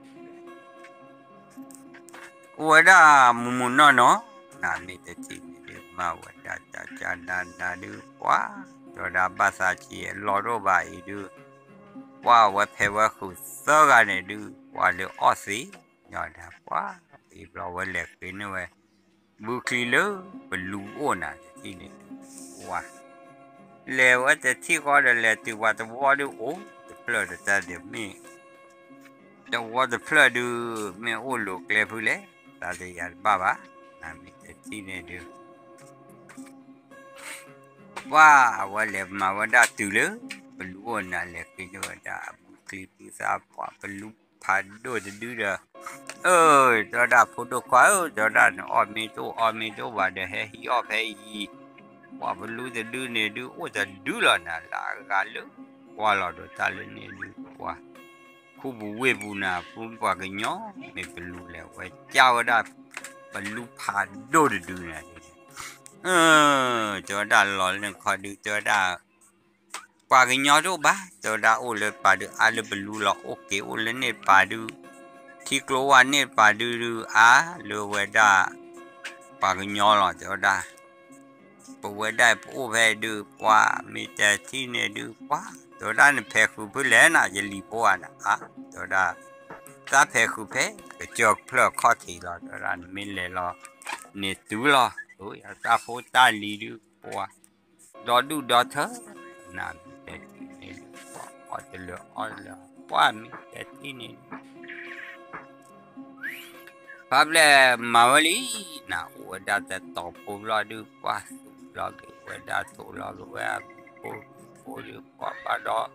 ဝဲဒၣ်မုၢ်မုၢ်နီၢ်နီၢ် နမ့ၢ်တထံၣ်န့ၣ်ဒုး မၤဝဲဒၣ်ကကနၤနၤဒုး ပှၤ တဲဝဲဒၣ်ဘၣ်သးဆံးအလီၢ်တအိၣ်ဘၣ်အံၤဒုး ပှၤဝဲဖဲးဝဲဃုာ်သၢဂၤန့ၣ်ဒုး ပှၤလၢအီၣ်သ့ ညီဒၣ်ပှၤ အံၤဘျီဝဲလဲၤဃ့န့ၢ်ဝဲ ဘုချံလၢပလူအိၣ်နၤတထံၣ်န့ၣ်ဒုး ပှၤ လဲၤဝဲတထံၣ်ဃီဒီးလဲၤတုၤပှၤတဝီဒုးအိၣ် တဖျၢၣ်တတၢ်ဒုးမ့ၢ် တဝီတဖျၢၣ်ဒုး မ့ၢ်အိၣ်လိၤကျဲဖုလဲၣ် သးတယၤတဘၣ်ဘၣ် နမ့ၢ်တထံၣ်န့ၣ်ဒုး ပှၤအဝဲလဲၤမၤဝဲဒၣ်တုၤလၢ ပလူအိၣ်နၤလဲၤဃ့န့ၢ်ဝဲဒၣ်အဘုချံဘုသၣ်ပှၤပလူဖးဒိၣ်တဒုဒီး အၢ တဲဝဲဒၣ်ဖိဒိၣ်ခွါဧၢ တဲဝဲဒၣ်နအီၣ်မ့ၢ်တအိၣ် အီၣ်မ့ၢ်တအိၣ်ဘၣ်ဒီးဟဲဟံးအီၣ်ဖဲအံၤ ပှၤပလူတဒုန့ၣ်ဒုးအိၣ်တဒုလီၤနၤ လၢအဂၤလၢ ကွၢ်လီၤဒီးတၢ်လၢန့ၣ်ဒုး ပှၤ ခူပူၤဝ့ၢ်ပူၤနၤ ပှၤကညီ မ့ၢ်ပလူလဲၤဝဲကၢ်ဝဲဒၣ် ပလူဖးဒိၣ်တဒုန့ၣ် တဲဝဲဒၣ်လီၤလၢနခီဒုး တဲဝဲဒၣ် ပှၤကညီတအိၣ်ဘၣ် တဲဝဲဒၣ်အိၣ်လၢပာ်ဒုးအါလၢပလူလီၤ အိၣ်က့ၤအိၣ်လၢန့ၣ်ပာ်ဒုး ထံကျိဝါန့ၣ်ပာ်ဒုးဒုးအါလၢဝဲဒၣ် ပှၤကညီလီၤ တဲဝဲဒၣ် ပဝဲဒၣ်ပအိၣ်ဖဲဒုး ပှၤမ့ၢ်တဲထံၣ်န့ၣ်ဒုး ပှၤ တဲဝဲဒၣ်နဖဲးဃုာ်ဖုလဲၣ်နၤ ယလံၤဖိဧါနၤ အါ တဲဝဲဒၣ် သးဖဲးဃုာ်ဖဲ ကစၢၢ်ဖျၢၣ်ခီၣ်ထံးလီၤ တဲဝဲဒၣ်နမ့ၢ်လဲၤလီၤ န့ၣ်တုၤလီၤ တၢ်ဖိတၢ်လံၤဒုး ပှၤ ဒီဒူၣ်ဒီထၢ နမ့ၢ်တဲထံၣ်န့ၣ်ဒုး ပှၤအီၣ်တလၢအီၣ်လၢ ပှၤမ့ၢ်တဲထံၣ်န့ၣ်ဒုး ဖါဘျဲၣ်မၤဝဲလံ နအိၣ်ဝဲဒၣ်တတီၤဖိဘျီဒုး ပှၤသူၣ်လီၤက့ၤဝဲဒၣ်ထိးလီၤက့ၤဝဲအဘုဖိဘုဖိဒုး ပှၤဘၣ်ဒီး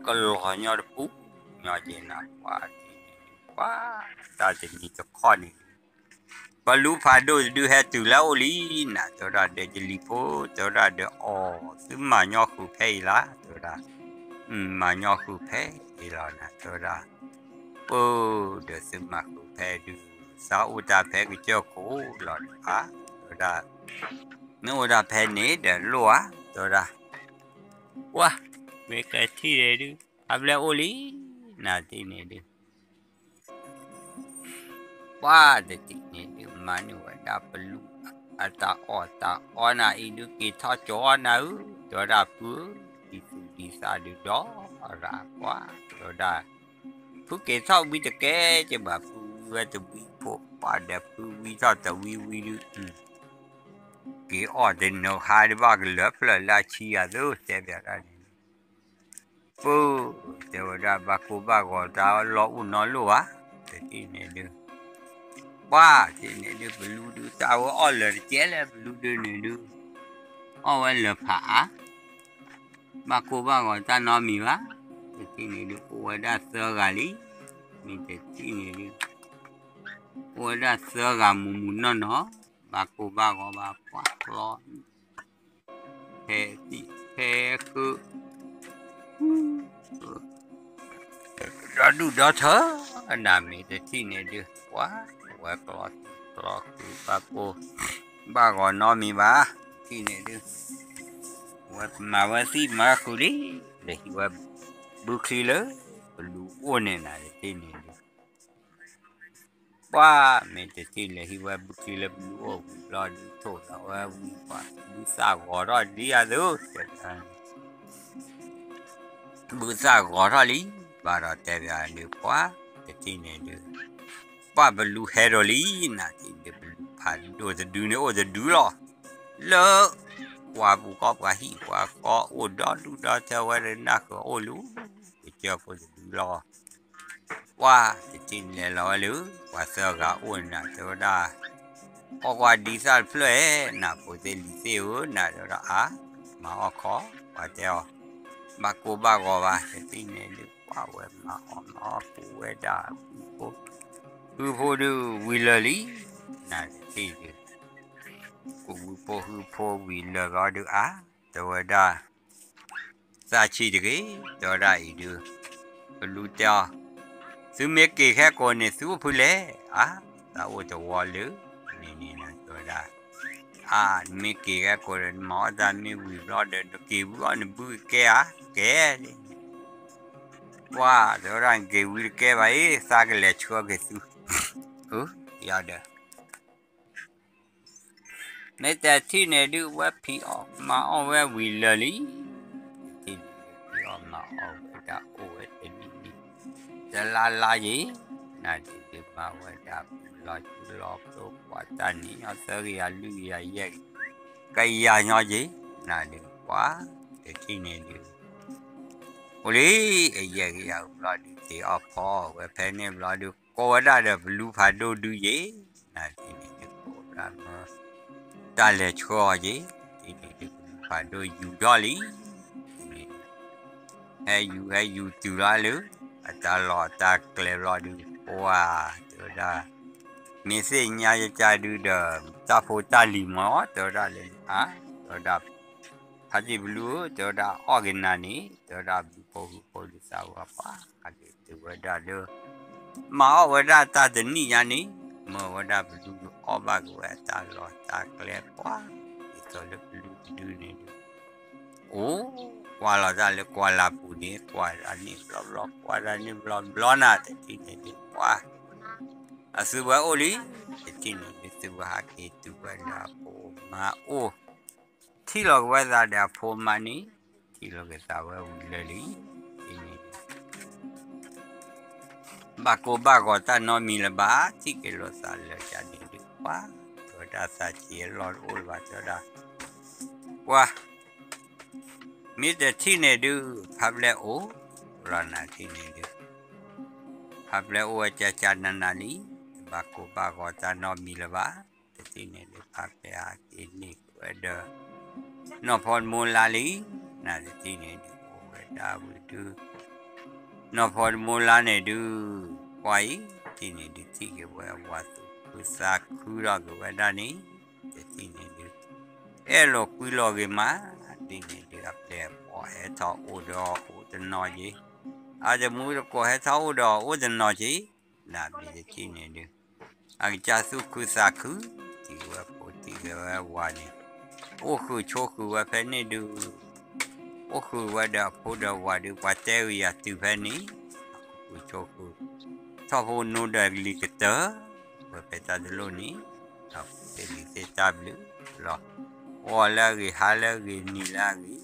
ကလီၤညီတပူၤ ညီက့ၤနၤ ပှၤထံၣ်န့ၣ်ဒုး ပှၤ တၢ်တနံၤတခီန့ၣ်ဒုး ပလူဖးဒိၣ်တဒုဟဲတုၤလၢအိၣ်လံ နတဲဝဲဒၣ်ဒီးယလံၤဖိ တဲဝဲဒၣ်ဒီးအီၤ သုမၤညီဃုာ်ဖဲအံၤလါ တဲဝဲဒၣ် မၤညီဃုာ်ဖဲအံၤလီၤနၤ တဲဝဲဒၣ် ပၢ် ဒီးသုမၤဃုာ်ဖဲဒုး သးအိၣ်တၢ်ဖဲကစၢၢ်ခိၣ်လီၤနၤ တဲဝဲဒၣ် နအိၣ်တၢ်ဖဲန့ၣ်ဒီးလိၣ်ဧါ တဲဝဲဒၣ် ပှၤ မ့ၢ်ကထံၣ်န့ၣ်ဒုး ဖါဘျဲၣ်အိၣ်လံ နထံၣ်န့ၣ်ဒုး ပှၤတထံၣ်န့ၣ်ဒုး မၤန့ၢ်ဝဲဒၣ်ပလူ အတၢ်အီၣ်တၢ်အီနၤအံၤဒုး က့ၤထီၣ်ကၠီနၤဧၢ တဲဝဲဒၣ်ဖုဧၢ ဒ်သူၣ်ဒ်သးဒုးဒီးရၤ ပှၤ တဲဝဲဒၣ် ဖုက့ၤထီၣ်ဝံတကဲက့ၤဘၣ် ဖုဝံဝဲတဝံဖိ ပှၤဒီးဖုဝံထီၣ်တဝံဝံဒုး က့ၤအီၣ်တနီၤဟါဒုးဘၣ်ကလၢာ်ဖျၢၣ်လၢအဆံယၤသ့ တဲဘၣ်ဒၣ်န့ၣ် ပၢ် တဲဝဲဒၣ် ဘၣ်ကိၢ်ဘၣ်ဂီၤတၢ်လီၢ်အိၣ်နီတလီၢ်ဘၣ် တထံၣ်န့ၣ်ဒုး ပှၤထံၣ်န့ၣ်ဒုး ပလူဒုး တၢ်ဝဲအီၣ်လၢာ်တကဲလၢ ပလူဒုးန့ၣ်ဒုး အီၣ်ဝဲလၢာ်ဖးအါ ဘၣ်ကိၢ်ဘၣ်ဂီၤတၢ်နီတမံၤဘၣ် တထံၣ်န့ၣ်ဒုး အိၣ်ဝဲဒၣ်သၢဂၤလံ မ့ၢ်တထံၣ်န့ၣ်ဒုး အိၣ်ဝဲဒၣ်သၢဂၤမုၢ်မုၢ်နီၢ်နီၢ် ဘၣ်ကိၢ်ဘၣ်ဂီၤဘၣ် ပှၤကျီ ဖဲသံၣ်ဖဲဃုာ် ဒီဒူၣ်ဒီထၢ နမ့ၢ်တထံၣ်န့ၣ်ဒုး ပှၤ ဝဲကျီသံၣ်ကျီဃုာ် ဘၣ်ကိၢ်ဘၣ်ဂီၤနီတမံၤဘၣ် ထံၣ်န့ၣ်ဒုး ဝဲမၤဝဲသံမၤဃုာ်လံ, လဲၤဟံးဝဲဘုချံလၢ ပလူအိၣ်န့ၣ်နၤတထံၣ်န့ၣ်ဒုး ပှၢ်မ့ၢ်တထံၣ်လဲၤဟံးဝဲဘုချံလၢပလူအိၣ်ဝံၤဘျီဒုး ထိၣ်ဒီးဝဲဝံၤပှၢ် ဘုသၣ်ဂီၤထီၣ်လံအသိး တဲ ဘုသၣ်ဂီၤထီၣ်လံ, ဘၣ်ဒီးတဲဘၣ်ဒုး ပှၢ်တထံၣ်န့ၣ်ဒုး ပှၢ်ပလူဟဲဒီးလံ, နၤတထံၣ်ဒုး ပလူဖးဒိၣ်တဒုန့ၣ်အိၣ်တဒုလီၤ, လၢ ပှၤပူၤကီၢ်ပှၤဟံၣ်ပှၤဃီအိၣ်ဒီဒူၣ်ဒီထၢဝဲဒီး နၢ်ဃုာ်အိၣ်လၢ ကစၢၢ်ဖိတဒုလီၤ ပှၢ်တထံၣ်န့ၣ်လဲၤလီၤဝဲလၢ ပှၤသၢဂၤအိၣ်န့ၣ်နၤ တဲဝဲဒၣ်, အီၣ်ကွၢ်ဒ်သၣ်တဖျၢၣ်ဧါ, နၤဖိသ့ၣ်လံၤသ့ၣ်ဧၢ, နၤတဲဝဲဒၣ်အါ, မၤအီၣ်ခီ, ပှၤတဲအီၤ, ဘၣ်ကိၢ်ဘၣ်ဂီၤဘၣ်, တထံၣ်န့ၣ်ဒုး ပှၢ်ဝဲမၤအီၣ်မၤအီၣ် ကူးဝဲဒၣ်ဝံဖိ, ဃုဖိဒုးဝံၤလၢာ်လံ, နၤတထံၣ်ဒုး ကူးဝံဖိဃုဖိဝံၤလၢာ်ဘျီဒုးအါ, တဲဝဲဒၣ် သးဆံးတဂ့ၤ, တဲဝဲဒၣ်အံၤဒုး, ပလူတဲအီၤ, သုမ့ၢ်က့ၤခဲကိာ်န့ၣ် သုအိၣ်ဖုလဲၣ်, အါ, သးအိၣ်တဝီလၢ န့ၣ်န့ၣ်တဲဝဲဒၣ်, အါ, နမ့ၢ်က့ၤခဲကိာ်ဒီး နမၤအီၣ်တၢ်မ့ၢ်ဝံၤဘျီဒီး နက့ၤဝံၤအီၣ်နဘုကကဲဧါ, ကဲ, ပှၢ်တဲဝဲဒၣ် နက့ၤဝံၤတကဲဘၣ်အံၤ သးကလဲၤဆှၢက့ၤသု, အၢ, ယဒီး မ့ၢ်တထံၣ်န့ၣ်ဒုး ဝဲဖံးအီၣ်မၤအီၣ်ဝဲဝံၤလၢာ်လံ, တထံၣ်န့ၣ်ဒုး ဖံးအီၣ်မၤအီၣ်ဝဲဒၣ်အိၣ်ဝဲတနံၣ်နံၣ်, တလါလါယံၤ, နၤဒုးဒုးမၤဝဲဒၣ် ပူၤလီၤစုလီၤပျိပှၤတၢ်န့ၣ် အသၢကယၤလွံၢ်ကယၤယဲၢ်ကယၤ, ကယၤညီယံၤ, နၤဒုးပှၢ်, တထံၣ်န့ၣ်ဒုး အိၣ်လံ, အယဲၢ်ကယၤဘျီဒုး တ့အီၣ်ဖီအီၣ်ဝဲဖဲန့ၣ်ဘျီဒုး ကိးဝဲဒၣ်ဒီးပလူဖးဒိၣ်ဒုးယံၤ, နၤတထံၣ်န့ၣ်ဒုး ကိးဝဲဒၣ်မၢ တၢ်လဲၤဆှၢအီၤယံၤ, တထံၣ်န့ၣ်ဒုးပလူဖးဒိၣ်ယူၤထီၣ်လံ, တထံၣ်န့ၣ်ဒုး ဟဲယူၤဟဲယူၤတုၤလီၤလၢ အတၢ်လီၢ်အတၢ်ကျဲဘျီဒုး ပှၢ်တဲဝဲဒၣ်, မ့ၢ်သ့ၣ်ညါယကၢ်ဒုးဒီး တၢ်ဖိတၢ်လံၤမၢ် တဲဝဲဒၣ်လၢ အါ, တဲဝဲဒၣ် ဖါတံၢ်ပလူဧၢ, တဲဝဲဒၣ်အီၣ်က့ၤနၤန့ၣ် တဲဝဲဒၣ်ဘုဖိဃုဖိဒုးသးဝဲပှၢ်, ဟဲက့ၤတုၤဝဲဒၣ်လၢ မၤအီၣ်ဝဲဒၣ်တၢ်တနံၣ်ညါန့ၣ်, မၢဝဲဒၣ်ပလူဒုးအီၣ်ဘၣ်က့ၤဝဲအတၢ်လီၢ်တၢ်ကျဲပှၢ်, ဒ်သိးလၢပလူတဒုန့ၣ်ဒုး အိၣ်ကွၢ်လီၤတၢ်လၢကွၢ်လၢ်ပူၤန့ၣ် ကွၢ်တၢ်န့ၣ်ဘျီဘျီ ကွၢ်တၢ်န့ၣ်ဘျီဘျီနၤ တထံၣ်န့ၣ်ဒုးပှၢ်, အသုဝဲအိၣ်လံ, တထံၣ်န့ၣ်ဒုးသုဝဲဟးက့ၤတုၤဝဲလၢအဖိမါအိၣ်, ထံၣ်လီၤက့ၤဝဲသးဒီးအဖိမါန့ၣ်, ထံၣ်လီၤက့ၤသးဝဲဝံၤလၢာ်လံ, တထံၣ်န့ၣ်ဒုး ဘၣ်ကိၢ်ဘၣ်ဂီၤတၢ်နီတမံၤလၢၤဘၣ်, ထံၣ်က့ၤလိာ်သးလၢာ်ကန့ၣ်ဒုးပှၢ်, တဲဝဲဒၣ်သးဆံးအလီၢ်တအိၣ်လၢၤဘၣ် တဲဝဲဒၣ်, ပှၢ်, မ့ၢ်တထံၣ်န့ၣ်ဒုး ဖါပျဲၢ်အိၣ်လီၤနၤ တထံၣ်န့ၣ်ဒုး ဖါပျဲၢ်အိၣ်ဝဲကၢ်ကၢ်နးနးလံ, တဘၣ်ကိၢ်ဘၣ်ဂီၤတၢ်နီတမံၤလၢၤဘၣ်, တထံၣ်န့ၣ်ဒုး ဖါပျဲၢ်ဟဲက့ၤန့ၢ်က့ၤဝဲဒီး နီၢ်ဖီတမူလါလံ, နၤ တထံၣ်န့ၣ်ဒုး အိၣ်ဝဲဒၣ်ဝံၤဒုး နီၢ်ဖီတမူလါန့ၣ်ဒုး ကွၢ်အံၤ, တထံၣ်န့ၣ်ဒုး ထံၣ်က့ၤဝဲဝၤသူၣ်ခုသးခုထီၣ်က့ၤဝဲဒၣ်န့ၣ်, တထံၣ်န့ၣ်ဒုး အဲၣ်လိာ်ကွံလိာ်ဂ့ၤမး, တထံၣ်န့ၣ်ဒုး အပျဲၢ်အဘီၣ်ဟဲထီၣ်အိၣ်ဒီးအိၣ်တနီၤက့ၤ, အတမူတကိးဟဲထီၣ်အိၣ်ဒီးအိၣ်တနီၤက့ၤ, နၤ မ့ၢ်တထံၣ်န့ၣ်ဒုး အကစၢ်သူၣ်ခုသးခု, ထံၣ်ဝဲဖိထံၣ်က့ၤဝဲဝၤန့ၣ်, အိၣ်ဃုာ်ဆိးဃုာ်ဝဲဖဲန့ၣ်ဒုး, အိၣ်ဃုာ်ဝဲဒီးအဖိဒီးဝၤဒုး ပှၤတဲဂ့ၤယၤတုၤဖဲန့ၣ်, အိၣ်ဃုာ်ဆိးဃုာ်, ထီၣ်ဖိနိဒီးလံၤကတၢၢ်, ဝဲဖဲတၢ်တလိၣ်န့ၣ်, ဒီးသ့ၣ်လံၤသ့ၣ်တၢ်ဘျုးလီၤ, အိၣ်လၢအဂ့ၤ ဟါလၢအဂ့ၤ နံၤလၢအဂ့ၤ